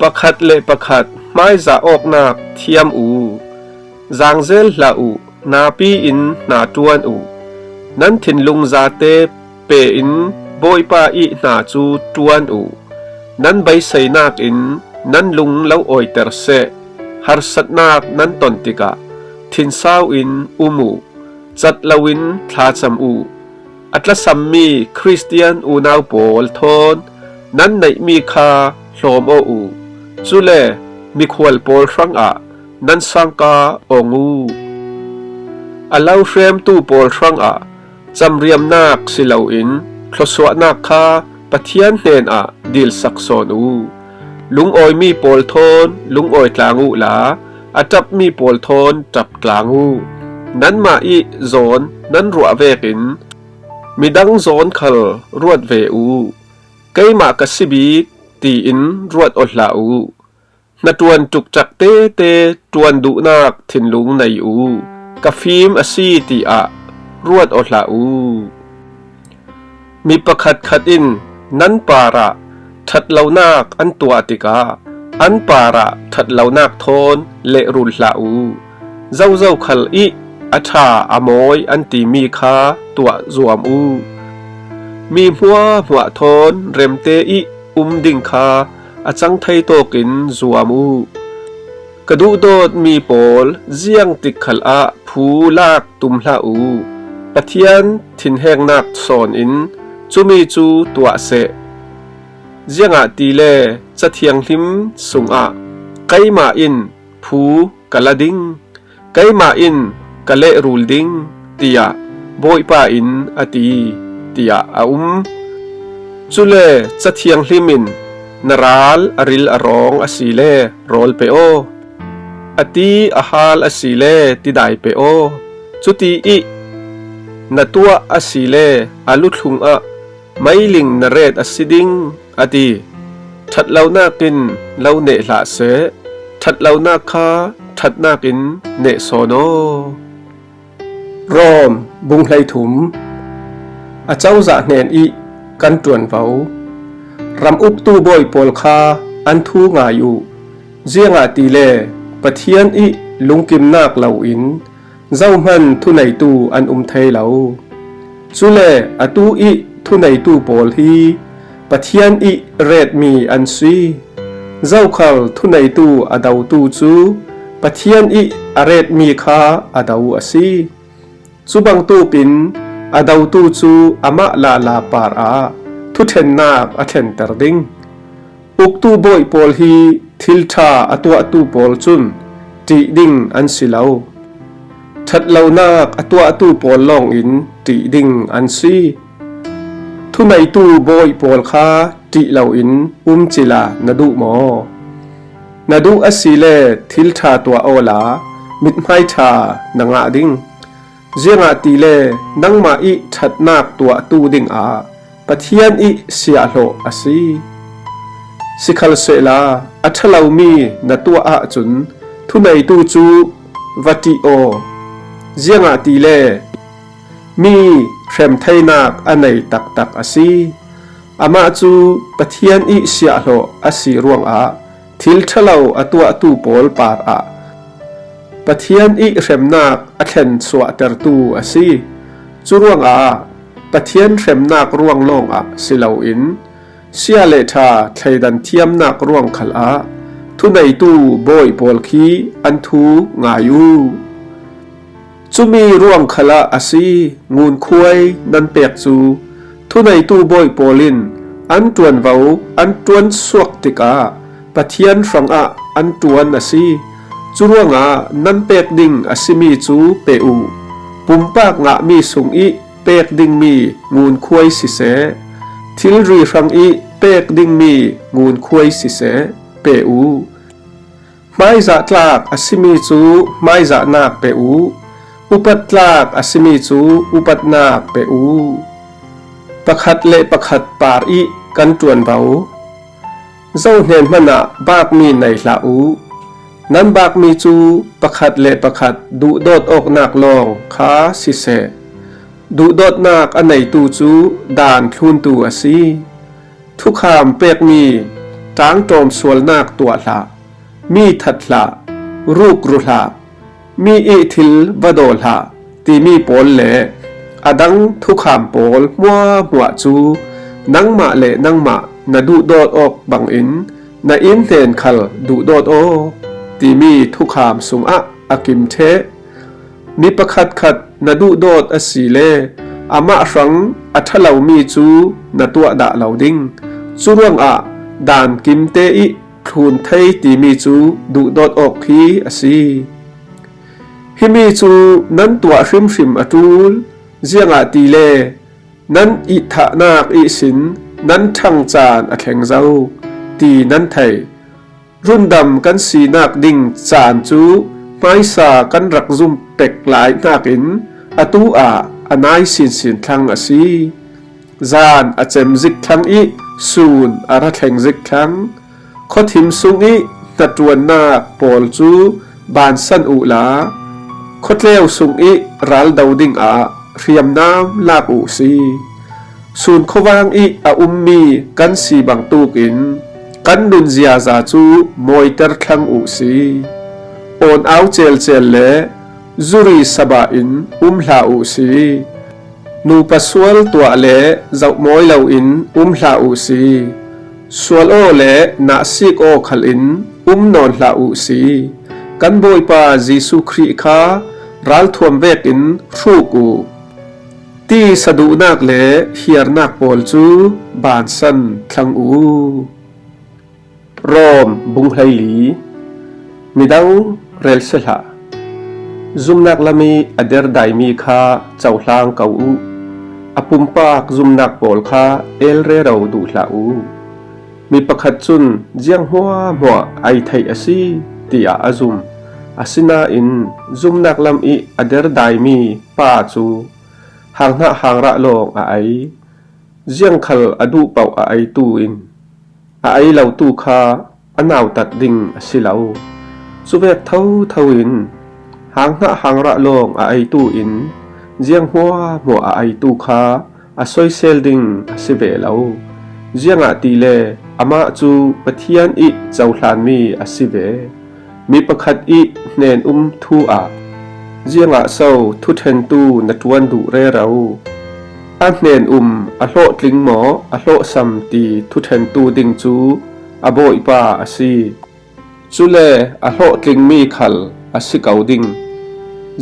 Pakhat le pakhat hmaizah awknak thiam uh. Zaangzel hlah uh, napi in hna ṭuan uh. Nan thinlung zate pe in Bawipa ih hna cu ṭuan uh. Nan beiseinak in nan lung lo awiter seh. Harsatnak nan ton tikah thinsau in um uh. Cat loin thlacam uh. A tlasammi Khristian unau pawl thawn nan neihmi kha hlawm aw uh. Cule mikhual pawl hrangah nan sangka ong uh. A lo hremtu pawl hrangah camriamnak si loin thluasuahnak kha Pathian hnenah dilsak sawn uh. Lungawimi pawl thawn lungawi tlang uhla a ṭapmi pawl thawn ṭap tlang uh. Nanmah ih zawn nan ruah vekin midang zawn khal ruat ve uh. Keimah ka si bik tiin ruat aw hlah uh. Hnaṭuan ṭukṭak tete ṭuan duhnak thinlung nei uh. Ka fim a si tiah ruat aw hlah uh. Mi pakhatkhat in nan parah ṭhatlonak an tuah tikah an parah ṭhatlonak thawn lehrul hlah uh. Zozo khal ih a ṭha a mawi an timi kha tuah zuam uh. Mi hmuahhmuah thawn remte ih um ding kha a cang thei tawkin zuam uh. Ka duhdawtmi pawl, ziangtik khal ah phu lak tum hlah uh. Pathian thinhengnak sawn in cumi cu tuah seh. Ziangahtile Ca Thianghlim sungah, "Keimah in phu ka la ding, keimah in ka lehrul ding," tiah Bawipa in a ti, tiah a um. Cule Ca Thianghlim in, "Na ral a ril a rawng asile rawl pe aw, a ti a hal asile tidai pe aw. Cuti ih na tuah asile a luthlung ah meiling na ret a si ding," a ti. Ṭhatlonak in lo neh hlah seh. Ṭhatlonak kha ṭhatnak in neh sawn aw. Rom bung hleithum. A cozah hnen ih kan ṭuanvo. Ram uktu bawi pawl kha an thu ngai uh. Ziangahtile Pathian ih lungkimnak loin zohman thuneitu an um thei lo. Cule atu ih thuneitu pawl hi Pathian ih retmi an si. Zokhal thuneitu a dotu cu Pathian ih a retmi kha a do a si. Cu bangtuk in a dotu cu amah lala parah thuṭhennak a thlenter ding. Uktu bawi pawl hi thil ṭha a tuahtu pawl cun ṭih ding an si lo. Ṭhatlonak a tuahtu pawl lawngin ṭih ding an si. Thuneitu bawi pawl kha ṭih loin um cila na duh maw? Na duh asile thil ṭha tuah awla mithmai ṭha na ngah ding. Ziangahtile nangmah ih ṭhatnak tuahtu dingah Pathian ih siahhlawh a si. Sikhalsehla a ṭha lomi na tuah ahcun thuneitu cu va ṭih aw, ziangahtile mi hrem theinak a nei taktak a si. Amah cu Pathian i siahhlawh a si ruangah thil ṭhalo a tuahtu pawl parah Pathian i hremnak a thlensuahtertu a si. Curuangah Pathian hremnak ruang lawngah si loin sia le ṭha thleidan thiamnak ruang khalah thuneitu bawi pawl khi an thu ngai u. Cumi ruang khalah a si, ngunkhuai nan pek cu thuneitu bawi pawl in an ṭuanvo an ṭuan suak tikah Pathian hrangah an ṭuan a si. Curuangah nan pek ding a simi cu pe u. Pumpak ngahmi sung i pek dingmi ngunkhuai siseh, thilri hrang i pek dingmi ngunkhuai siseh, pe u. Hmaizah tlak a simi cu hmaizahnak pe u, upat tlak a simi cu upatnak pe u. Pakhat le pakhat par i kan ṭuanvo. Zohnen hmanah bakmi nei hlah u. Nan bakmi cu pakhat le pakhat duhdawt awknak lawng kha siseh, duhdawtnak a neitu cu daan thluntu a si. Thukham pekmi ṭangṭawm sualnak tuah hlah, mi that hlah, rukru hlah, mi i thil va daw hlah timi pawl le a dang thukham pawl hmuahhmuah cu nangmah le nangmah na duhdawt awk bangin na innhnen khal duhdawt aw timi thukham sungah a kim ṭheh. Mi pakhatkhat na duhdawt asile amah hrang a ṭha lomi cu na tuah dah lo ding. Curuangah daan kimte i thlun thei timi cu duhdawt awk khi a si. Himi cu nan tuah hrimhrim a ṭul, ziangahtile nan itthahnak ihsin nan ṭhang caan a thleng zo ti nan thei. Rundam kan sinak ding caan cu hmaisa kan rak zumh pek lai hnakin atu ah a nai sinsin thlang a si. Zan a cem zik thlang i sun a ra thleng zik thlang. Khuathim sung i hnaṭuannak pawl cu bansan uhla, khuatleu sung i raldo dingah hriamnam lak uh si. Sun khuavang i a ummi kan si bangtuk in kan nun ziaza cu mawiter thlang uh si. Awn au celcel le zuri sabah in um hlah uh si. Nupa sual tuah le zoh mawi loin um hlah uh si. Sual aw le nahsik aw khal in um nawn hlah uh si. Kan Bawipa Jesuh Khrih kha ralthuam vekin hruk uh. Tisa duhnak le hiarnak pawl cu bansan thlang uh. Rom bung hleili. Midang relsia hlah. Zumnak lam i a derdaimi kha cohlang ko uh. A pumpak zumnak pawl kha el rero duh hlah uh. Mi pakhat cun ziang hmuahhmuah ei theih a si, tiah a zum. Asinain zumnak lam i a derdaimi pa cu hanghnah hangrah lawng a ei. Ziang khal a duh paoh a eitu in a ei lotu kha a nautat ding a si lo. Cuvek thotho in hanghnah hangrah lawng a eitu in ziang hmuahhmuah a eitu kha a soisel ding a si ve lo. Ziangahtile amah cu Pathian i cohlanmi a si ve. Mi pakhat i hnen-um thu ah ziangah so thuṭhentu na ṭuan duh rero? A hnen-um a hlawhtling maw, a hlawhsam ti thuṭhentu ding cu a Bawipa a si. Cule a hlawhtlingmi khal a si ko ding,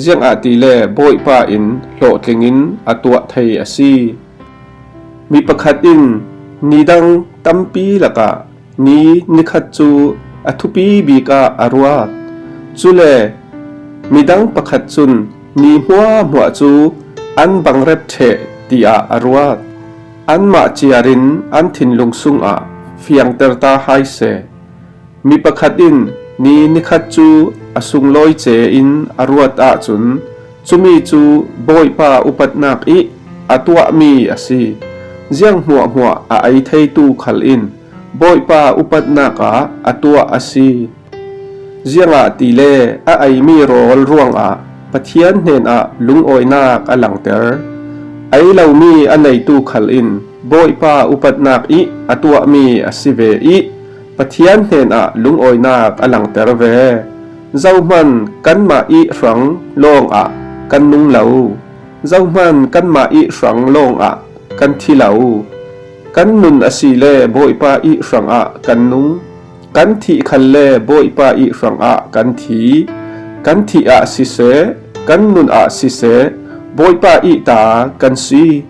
ziangahtile Bawipa in hlawhtling in a tuah thei a si. Mi pakhat in nidang tampi lakah ni nikhat cu a thupi bikah a ruat. Cule midang pakhat cun ni hmuahhmuah cu an bangrep ṭheh tiah a ruat. Anmah ciarin an thinlung sungah fiangter ta hai seh. Mi pakhat in ni nikhat cu a sunglawi cein a ruat ahcun cumi cu Bawipa upatnak i a tuahmi a si. Ziang hmuahhmuah a ei theitu khal in Bawipa upatnak ah a tuah a si. Ziangahtile a eimi rawl ruangah Pathian hnenah lungawinak a langter. Ei lomi a neitu khal in Bawipa upatnak ih a tuahmi a si ve ih, Pathian hnenah lungawinak a langter ve. Zohman kanmah ih hrang lawngah kan nung lo. Zohman kanmah ih hrang lawngah kan thi lo. Kan nun a si le Bawipa ih hrangah kan nung. Kan thih khal le Bawipa ih hrangah kan thi. Kan thih ah siseh, kan nun ah siseh, Bawipa ih ta kan si.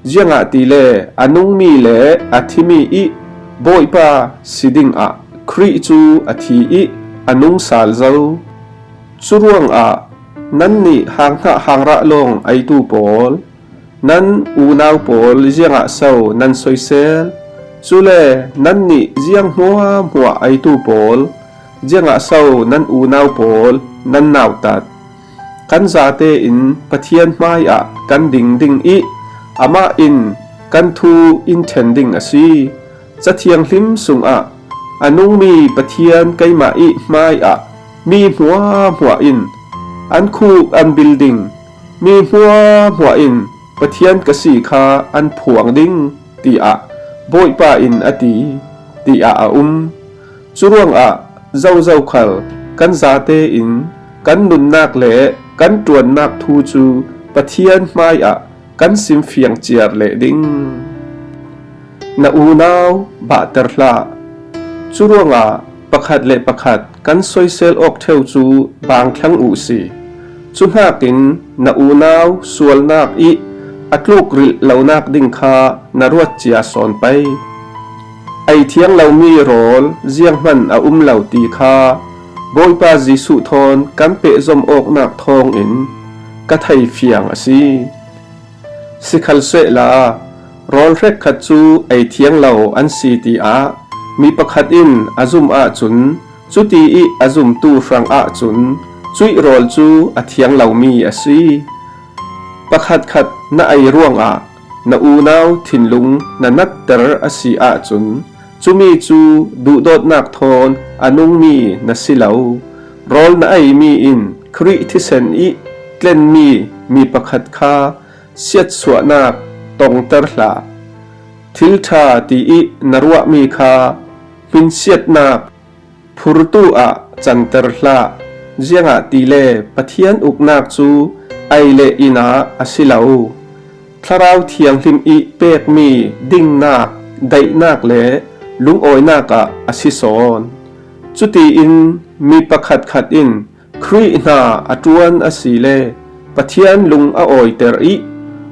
Ziangahtile a nungmi le a thimi ih Bawipa si dingah Khrih cu a thi ih a nung sal zo. Curuangah nannih hanghnah hangrah lawng eitu pawl, nan unau pawl ziangah so nan soisel? Cule nannih ziang hmuahhmuah eitu pawl, ziangah so nan unau pawl nan nautat? Kan zate in Pathian hmaiah kan ding ding ih amah in kan thu in ṭhen ding a si. Ca Thianghlim sungah, a nungmi Pathian keimah ih hmaiah mi hmuahhmuah in an khuk an bil ding, mi hmuahhmuah in Pathian ka si kha an phuang ding, tiah Bawipa in a ti, tiah a um. Curuangah zozo khal kan zate in kan nunnak le kan ṭuannak thu cu Pathian hmaiah kan simfiang ciar leh ding. Na unau bahter hlah. Curuangah pakhat le pakhat kan soisel awk ṭheu cu bang thlang uh si. Cuhnakin na unau sualnak ih a tluk rilh lonak ding kha na ruat cia sawn pei. Ei thiang lomi rawl zianghman a um lo ti kha Bawipa Jesuh thawn kan pehzom awknak thawngin ka thei fiang a si. Sikhalsehla, rawl hrekkhat cu ei thiang lo an si, tiah mi pakhat in a zum ahcun, cuti ih a zumtu hrang ahcun cuih rawl cu a thiang lomi a si. Pakhatkhat na ei ruangah na unau thinlung na natter a si ahcun, cumi cu duhdawtnak thawn a nungmi na si lo. Rawl na eimi in Khrih thisen ih tlenmi mi pakhat kha siatsuahnak tongter hlah. Thil ṭha tiih na ruahmi kha hminsiatnak phurtu ah canter hlah. Ziangahtile Pathian uknak cu ei le inn ah a si lo. Thlarau Thianghlim ih pekmi dingnak, daihnak le lungawinak ah a si sawn. Cutiin mi pakhatkhat in Khrih hna a ṭuan a si le Pathian lung a awiter ih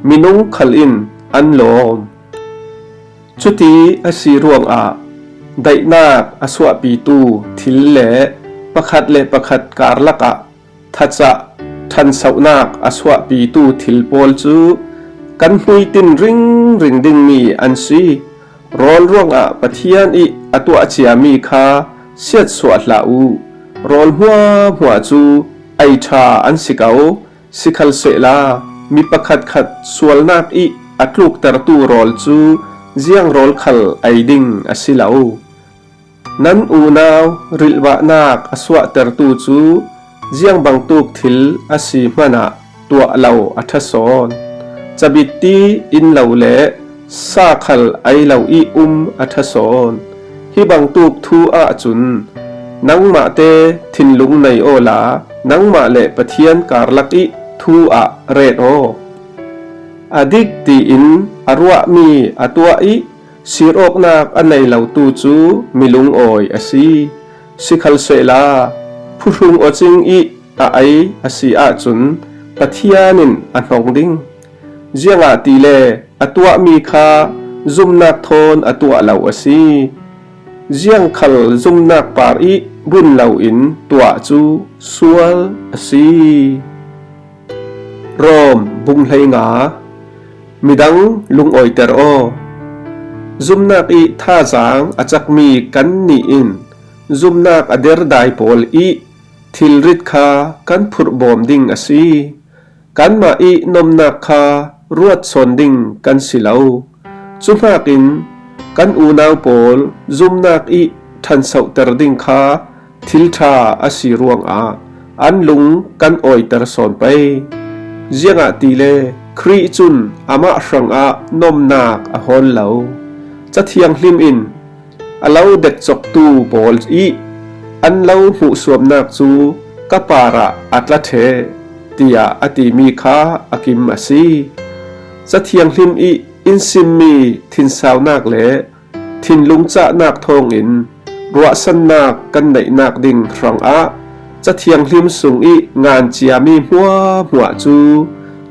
minung khal in an lawm. Cuti a si ruangah daihnak a suahpitu thil le pakhat le pakhat karlak ah thacah ṭhansohnak a suahpitu thil pawl cu kan hmuitin ringring dingmi an si. Rawl ruangah Pathian ih a tuah ciami kha siatsuah hlah uh. Rawl hmuahhmuah cu ei ṭha an si ko. Sikhalsehla, mi pakhatkhat sualnak ih a tluktertu rawl cu ziang rawl khal ei ding a si lo. Nan unau rilhvahnak a suahtertu cu ziang bangtuk thil a si hmanah tuah lo a ṭha sawn. Cabitti in lo le sa khal ei lo ih um a ṭha sawn. Hi bangtuk thu ahcun nangmahte thinlung nei awla nangmah le Pathian karlak ih thu ah ret aw. A dik tiin a ruahmi a tuah ih sir awknak a nei lotu cu mi lungawi a si. Sikhalsehla, phuhrung awcing ih a ei a si ahcun Pathian in a hnong ding. Ziangahtile a tuahmi kha zumnak thawn a tuah lo a si. Ziang khal zumnak par ih bun loin tuah cu sual a si. Rom bung hleinga. Midang lungawiter aw. Zumnak ih thazaang a cakmi kannih in zumnak a derdai pawl ih thilrit kha kan phurhbawm ding a si. Kanmah ih nomnak kha ruat sawn ding kan si lo. Cuhnakin kan unau pawl zumnak ih ṭhansohter ding kha thil ṭha a si ruangah an lung kan awiter sawn pei. Ziangahtile Khrih cun amah hrangah nomnak a hawl lo. Ca Thianghlim in a lo dekcoktu pawl ih an lo hmuhsuamnak cu ka parah a tla ṭheh, tiah a timi kha a kim a si. Ca Thianghlim ih in simmi thinsaunak le thinlung cahnak thawngin ruahsannak kan neihnak ding hrangah Ca Thianghlim sung ih ngan ciami hmuahhmuah cu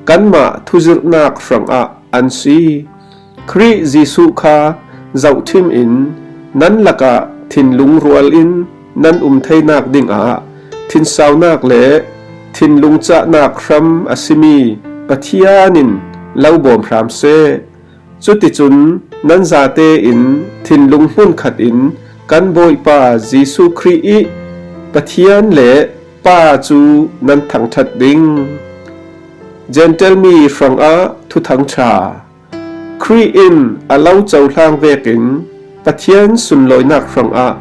kanmah thuzirhnak hrangah an si. Khrih Jesuh kha zohṭhim in nan lakah thinlung rual in nan um theinak dingah thinsaunak le thinlung cahnak hram a simi Pathian in lo bawm hram seh. Cuticun nan zate in thinlung hmunkhat in kan Bawipa Jesuh Khrih ih Pathian le Pa cu nan thangṭhat ding. Gentile mi hrangah thuthang ṭha. Khrih in a lo cohlang vekin Pathian sunlawinak hrangah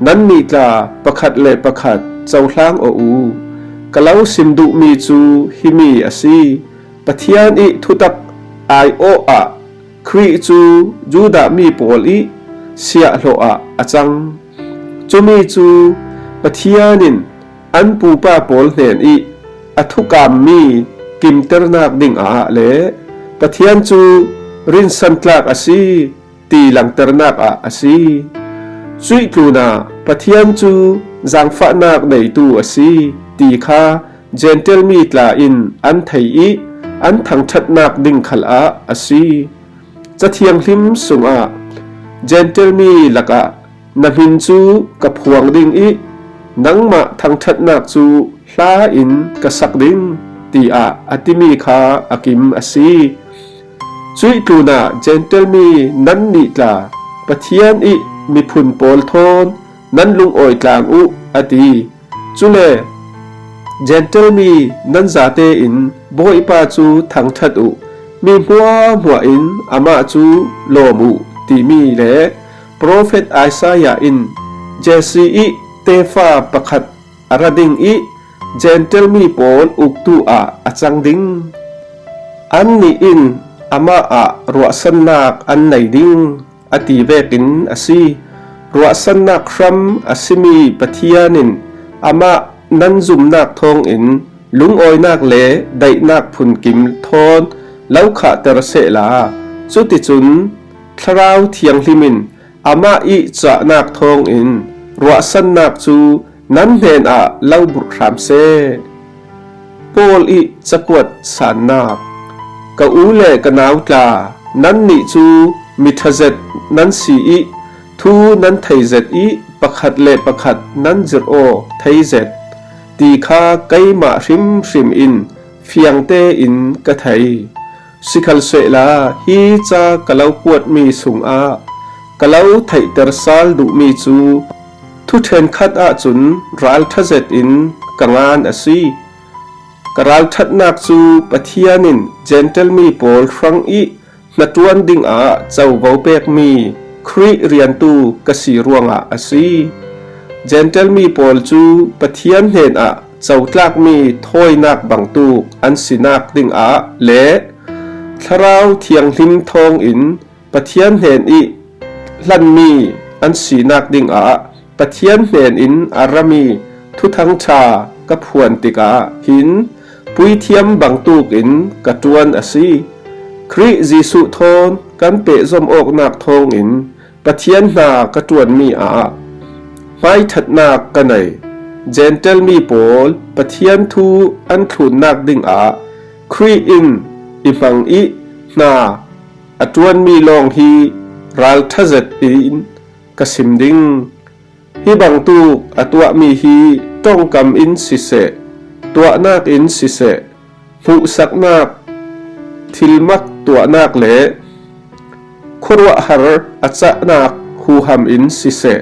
nannih tla pakhat le pakhat cohlang aw u. Ka lo sim duhmi cu himi a si: Pathian ih thutak aiawh ah Khrih cu Judah mi pawl ih siahhlawh ah a cang. Cumi cu Pathian in an pupa pawl hnenih a thukammi kimternak dingah le Pathian cu rinsantlak a si ti langternak ah a si. Cuih tlunah Pathian cu zaangfahnak neitu a si ti kha Gentile mi tla in an thei ih an thangṭhatnak ding khalah a si. Ca Thianghlim sungah Gentile mi lakah na hmin cu ka phuang ding ih nangmah thangṭhatnak cu hla in ka sak ding, tiah a timi kha a kim a si. Cuih tlunah Gentile mi nannih tla Pathian ih miphun pawl thawn nan lungawi tlang uh, a ti. Cule Gentile mi nan zate in Bawipa cu thangṭhat uh, mi hmuahhmuah in amah cu lawm uh, timi le profet Isaiah in Jesse ih tefa pakhat a ra ding ih Gentile mi pawl uktu ah a cang ding. Annih in amah ah ruahsannak an nei ding, a ti vekin a si. Ruahsannak hram a simi Pathian in amah nan zumnak thawngin lungawinak le daihnak phunkim thawn lo khahter sehla, cuticun Thlarau Thianghlim in amah ih cahnak thawngin ruahsannak cu nan hnenah lo burh hram seh. Paul ih cakuat sannak. Ka u le ka nau tla, nannih cu mi ṭhazet nan si ih thu nan thei zet ih pakhat le pakhat nan zirh aw thei zet, ti kha keimah hrimhrim in fiang tein ka thei. Sikhalsehla hi ca ka lo kuatmi sungah ka lo theihter sal duhmi cu thu ṭhenkhat ahcun ralṭha zetin ka ngan a si. Ka ralṭhatnak cu Pathian in Gentile mi pawl hrang ih hnaṭuan dingah covo pekmi Khrih riantu ka si ruangah a si. Gentile mi pawl cu Pathian hnenah cotlakmi thawinak bangtuk an sinak dingah le Thlarau Thianghlim thawngin Pathian hnen ih hlanmi an sinak dingah Pathian hnen in a rami thuthang ṭha ka phuan tikah hin puithiam bangtuk in ka ṭuan a si. Khrih Jesuh thawn kan pehzom awknak thawngin Pathian hna ka ṭuanmi ah hmaiṭhatnak ka nei. Gentile mi pawl Pathian thu an thlunnak dingah Khrih in i hmang ih hna a ṭuanmi lawng hi ralṭha zetin ka sim ding. Hi bangtuk a tuahmi hi ṭongkam in siseh, tuahnak in siseh, hmuhsaknak thilmak tuahnak le khuaruahhar a cahnak huham in siseh,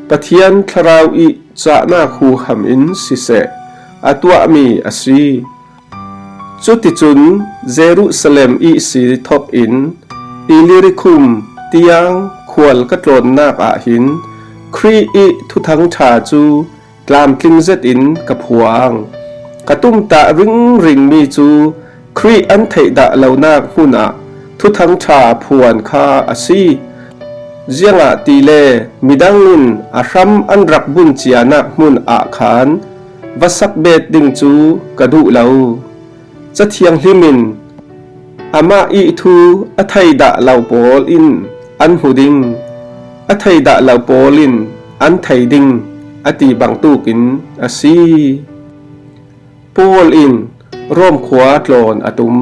Pathian Thlarau ih cahnak huham in siseh, a tuahmi a si. Cuticun Jerusalem ihsi thokin Illirikum tiang khual ka tlawnnak ah hin Khrih ih Thuthang ṭha cu tlamtling zetin ka phuang. Ka tumtah ringringmi cu Khrih an theih dah lonak hmun ah Thuthang ṭha phuan kha a si. Ziangahtile midang in a hram an rak bun cianak hmun ah khan va sak bet ding cu ka duh lo. Ca Thianghlim in, "Amah ih thu a thei dah lo pawl in an hmu ding, a thei dah lo pawl in an thei ding," a ti bangtuk in a si. Paul in Rom khua tlawn a tum.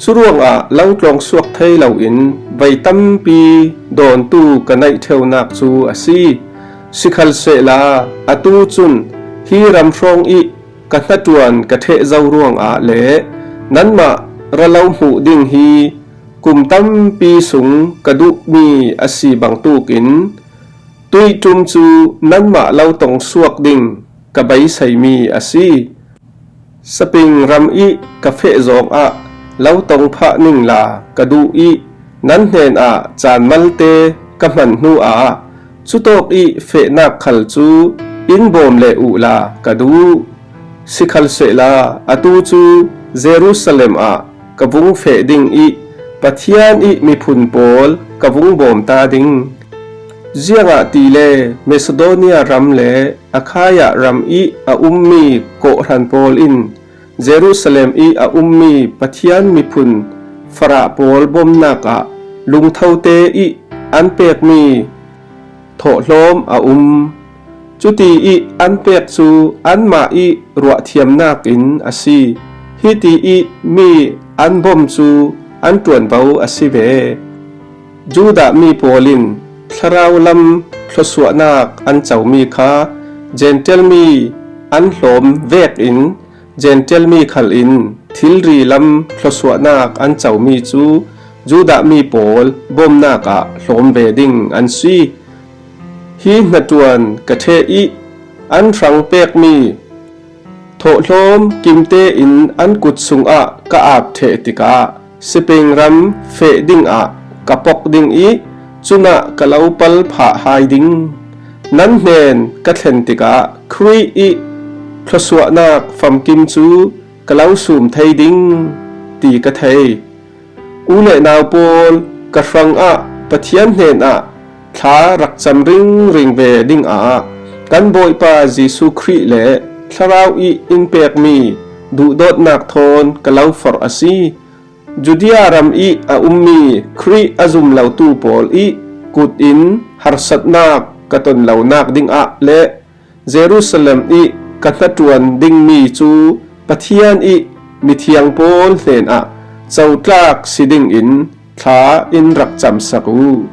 Curuangah lo tlawng suak thei loin vei tampi dawntu ka neih ṭheunak cu a si. Sikhalsehla atu cun hi ram hrawng ih ka hnaṭuan ka ṭheh zo ruangah le nanmah ra lo hmuh ding hi kum tampi sung ka duhmi a si bangtukin tuih ṭum cu nanmah lo tong suak ding ka beiseimi a si. Saping ram ih ka feh zawngah lo tong phah ningla ka duh ih nan hnenah caan malte ka hman hnuah cutawk ih fehnak khal cu in bawm leh uhla ka duh. Sikhalsehla atu cu Jerusalem ah ka vung feh ding ih Pathian ih miphun pawl ka vung bawm ta ding. Ziangahtile Macedonia ram le Akhaia ram ih a ummi kawhhran pawl in Jerusalem ih a ummi Pathian miphun farah pawl bawmnak ah lungthote ih an pekmi thawhhlawm a um. Cuti ih an pek cu anmah ih ruahthiamnak in a si. Hiti ih mi an bawm cu an ṭuanvo a si ve. Judah mi pawl in thlarau lam thluasuahnak an comi kha Jentail mi an hlawm vekin Jentail mi khal in thilri lam thluasuahnak an comi cu Judah mi pawl bawmnak ah hlawm ve ding an si. Hi hnaṭuan ka ṭheh ih an hrang pekmi thawhhlawm kimte in an kut sungah ka ap ṭheh tikah Spain ram feh dingah ka pok ding ih cunah ka lo pal phah hai ding. Nan hnen ka thlen tikah Khrih ih thluasuahnak famkim cu ka lo sum thei ding ti ka thei. U le nau pawl, ka hrangah Pathian hnenah thla rak cam ringring ve dingah kan Bawipa Jesuh Khrih le Thlarau ih in pekmi duhdawtnak thawn ka lo forh a si. Judea ram ih a ummi Khrih a zum lotu pawl ih kut in harsatnak ka ton lonak dingah le Jerusalem ih ka hnaṭuan dingmi cu Pathian ih mithiang pawl hnenah cotlak si dingin thla in rak camsak u.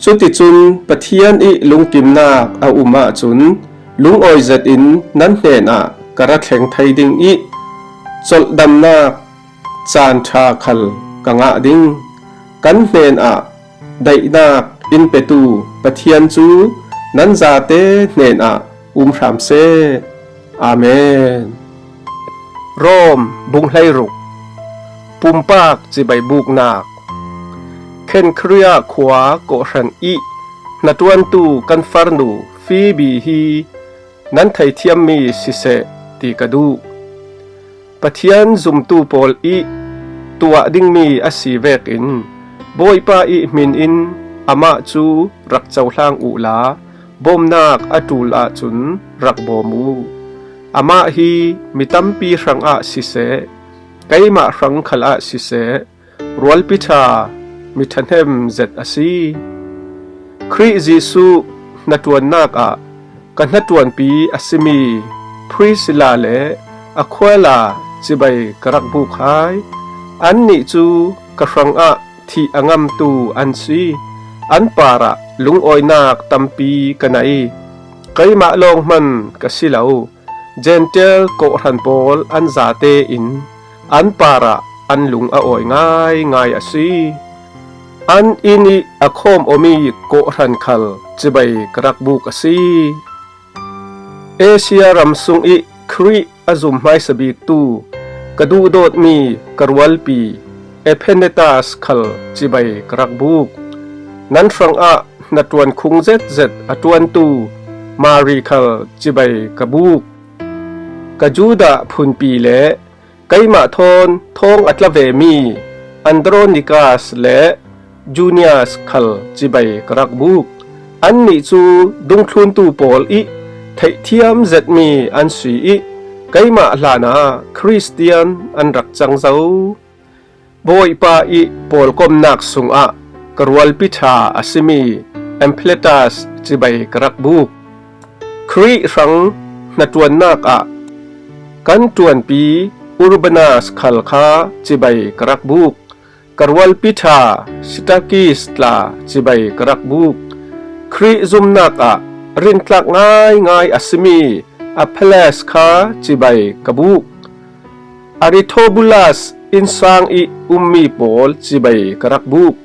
Cuticun Pathian ih lungkimnak a um ahcun lungawi zetin nan hnenah ka ra thleng thei ding ih colhdamnak caan ṭha khal ka ngah ding. Kan hnenah daihnak in petu Pathian cu nan zate hnenah um hram seh. Amen. Rom bung hleiruk. Pumpak cibai buknak. Khenkhria khua kawhhran ih hnaṭuantu kan farnu Fibi hi nan theithiammi siseh ti ka duh. Pathian zumtu pawl ih tuah dingmi a si vekin Bawipa ih hmin in amah cu rak cohlang uhla bawmnak a ṭul ahcun rak bawm uh. Amah hi mi tampi hrangah siseh, keimah hrang khalah siseh, rualpi ṭha, mi ṭhahnem zet a si. Khrih Jesuh hnaṭuannak ah ka hnaṭuanpi a simi Priscilla le Aquila cibai ka rak buk hai. Annih cu ka hrangah thih a ngamtu an si. An parah lungawinak tampi ka nei. Keimah lawng hman ka si lo. Jentail kawhhran pawl an zate in an parah an lung a awi ngaingai a si. An inn ih a khawm awmi kawhhran khal cibai ka rak buk a si. Asia ram sung ih Khrih a zum hmaisa biktu ka duhdawtmi ka rualpi Epenetas khal cibai ka rak buk. nan hrangah hnaṭuan khung zetzet a ṭuantu Mari khal cibai ka buk. Ka Judah phunpi le keimah thawn thawng a tla vemi Andronikas le Junias khal cibai ka rak buk. Annih cu dungthluntu pawl ih theihthiam zetmi an si ih keimah hlanah Khristian an rak cang zo. Bawipa ih pawlkomnak sungah ka rualpi ṭha a simi Ampliatas cibai ka rak buk. Khrih hrang hnaṭuannak ah kan ṭuanpi Urbanas khal kha cibai ka rak buk. Ka rualpi ṭha Sitakis tla cibai ka rak buk. Khrih zumnak ah rintlak ngaingai a simi Apelles kha cibai ka buk. Aristobulus innsang ih ummi pawl cibai ka rak buk.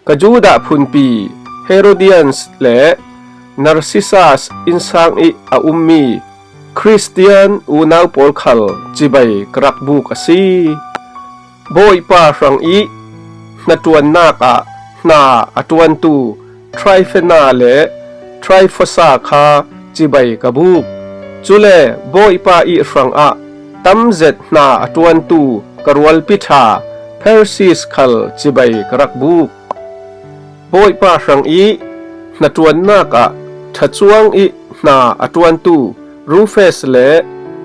Ka Judah phunpi Herodians le Narcissus innsang ih a ummi Khristian unau pawl khal cibai ka rak buk a si. Bawipa hrang ih hnaṭuannak ah hna a ṭuantu Tryphena le Tryphosa kha cibai ka buk. Cule Bawipa ih hrangah tamzet hna a ṭuantu ka rualpi ṭha Persis khal cibai ka rak buk. Bawipa hrang ih hnaṭuannak ah ṭhacuang ih hna a ṭuantu Rufes le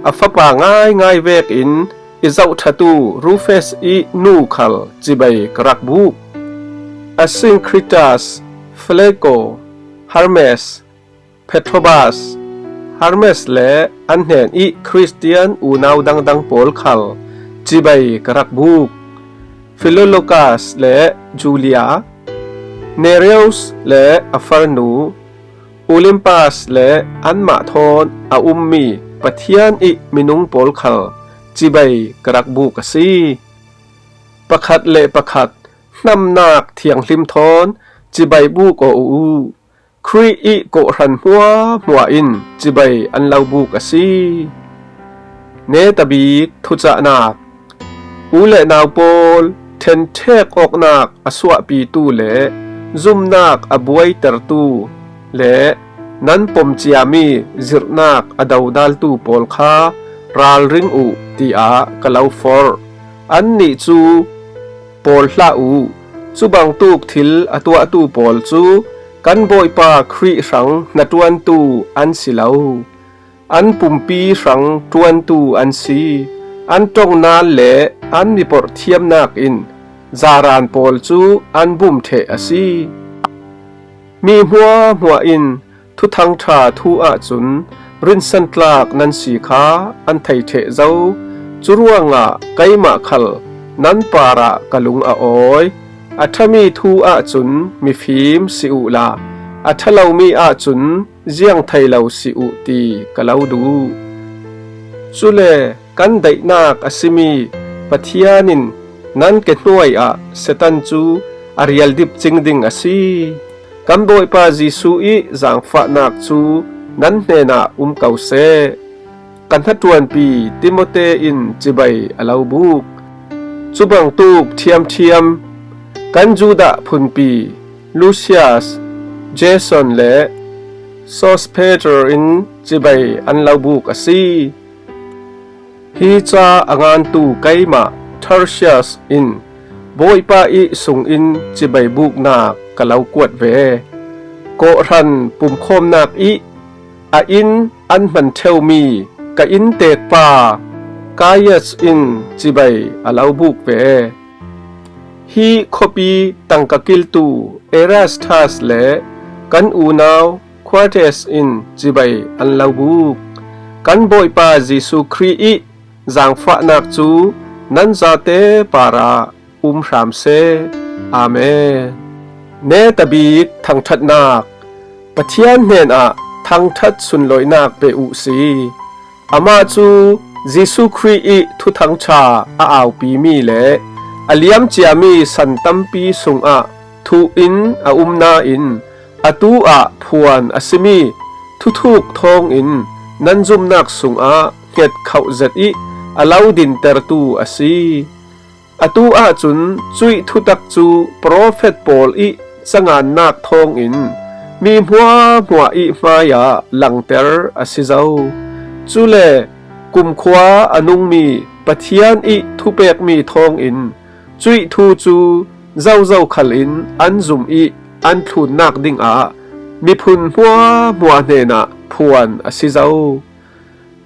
a fapa ngaingai vekin i zohṭhatu Rufes ih nu khal cibai ka rak buk. Asinkritas, Flego, Hermes, Patrobas, Hermes le an hnen ih Khristian unau dangdang pawl khal cibai ka rak buk. Filologas le Julia, Nereus le a farnu, Olimpas le anmah thawn a ummi Pathian ih minung pawl khal cibai ka rak buk a si. Pakhat le pakhat hnamnak thianghlim thawn cibai buk aw uh. Khrih ih kawhhran hmuahhmuah in cibai an lo buk a si. Netabik thucahnak. U le nau pawl, ṭhenṭhek awknak a suahpitu le zumnak a buaitertu le nan pom ciami zirhnak a dodaltu pawl kha ralring uh, tiah ka lo forh. Annih cu pawl hlah uh. Cubangtuk thil a tuahtu pawl cu kan Bawipa Khrih hrang hnaṭuantu an si lo. An pumpi hrang ṭuantu an si. An ṭongnan le an miporh thiamnak in zaran pawl cu an bum ṭheh a si. Mi hmuahhmuah in Thuthang ṭha thu ahcun rinsantlak nan si kha an thei ṭheh zo. Curuangah keimah khal nan parah ka lung a awi. A ṭhami thu ahcun mifim si uhla, a ṭha lomi ahcun ziang thei lo si uh ti ka lo duh. Cule kan daihnak a simi Pathian in nan ke hnuai ah Satan cu a rialdip cing ding a si. Kan Bawipa Jesuh ih zaangfahnak cu nan hnenah um ko seh. Ka hnaṭuanpi Timote in cibai a lo buk. Cubangtuk ṭhiamṭhiam kan Judah phunpi Lucius, Jason le Sospater in cibai an lo buk a si. Hi ca a ngantu keimah Tertius in Bawipa ih sungin cibai buknak ka lo kuat ve. Kawhhran pumkhawmnak ih a inn an hman ṭheumi ka inntekpa Gaius in cibai a lo buk ve. Hi khuapi tangka kiltu Erastus le kan unau Quartus in cibai an lo buk. Kan Bawipa Jesuh Khrih ih zaangfahnak cu nan zate parah um hram seh. Amen. Netabik thangṭhatnak. Pathian hnenah thangṭhat sunlawinak pe uh si. Amah cu Jesuh Khrih ih Thuthang ṭha a aupimi le a liam ciami san tampi sungah thuh in a um nain, atu ah phuan a simi thuthuk thawngin nan zumnak sungah hnget khauh zet ih a lo dintertu a si. Atu ahcun cuih thutak cu profet pawl ih sangannak thawngin mi hmuahhmuah ih hmaiah langter a si zo. Cule kumkhua a nungmi Pathian ih thupekmi thawngin cuih thu cu zozo khalin an zum ih an thlunnak dingah miphun hmuahhmuah hnenah phuan a si zo.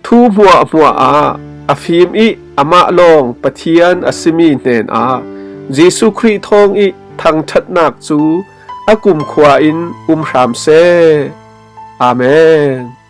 Thu hmuahhmuah ah a fim ih amah lawng Pathian a simi hnenah Jesuh Khrih thawng ih thangṭhatnak cu a kumkhua in um hram seh. Amen.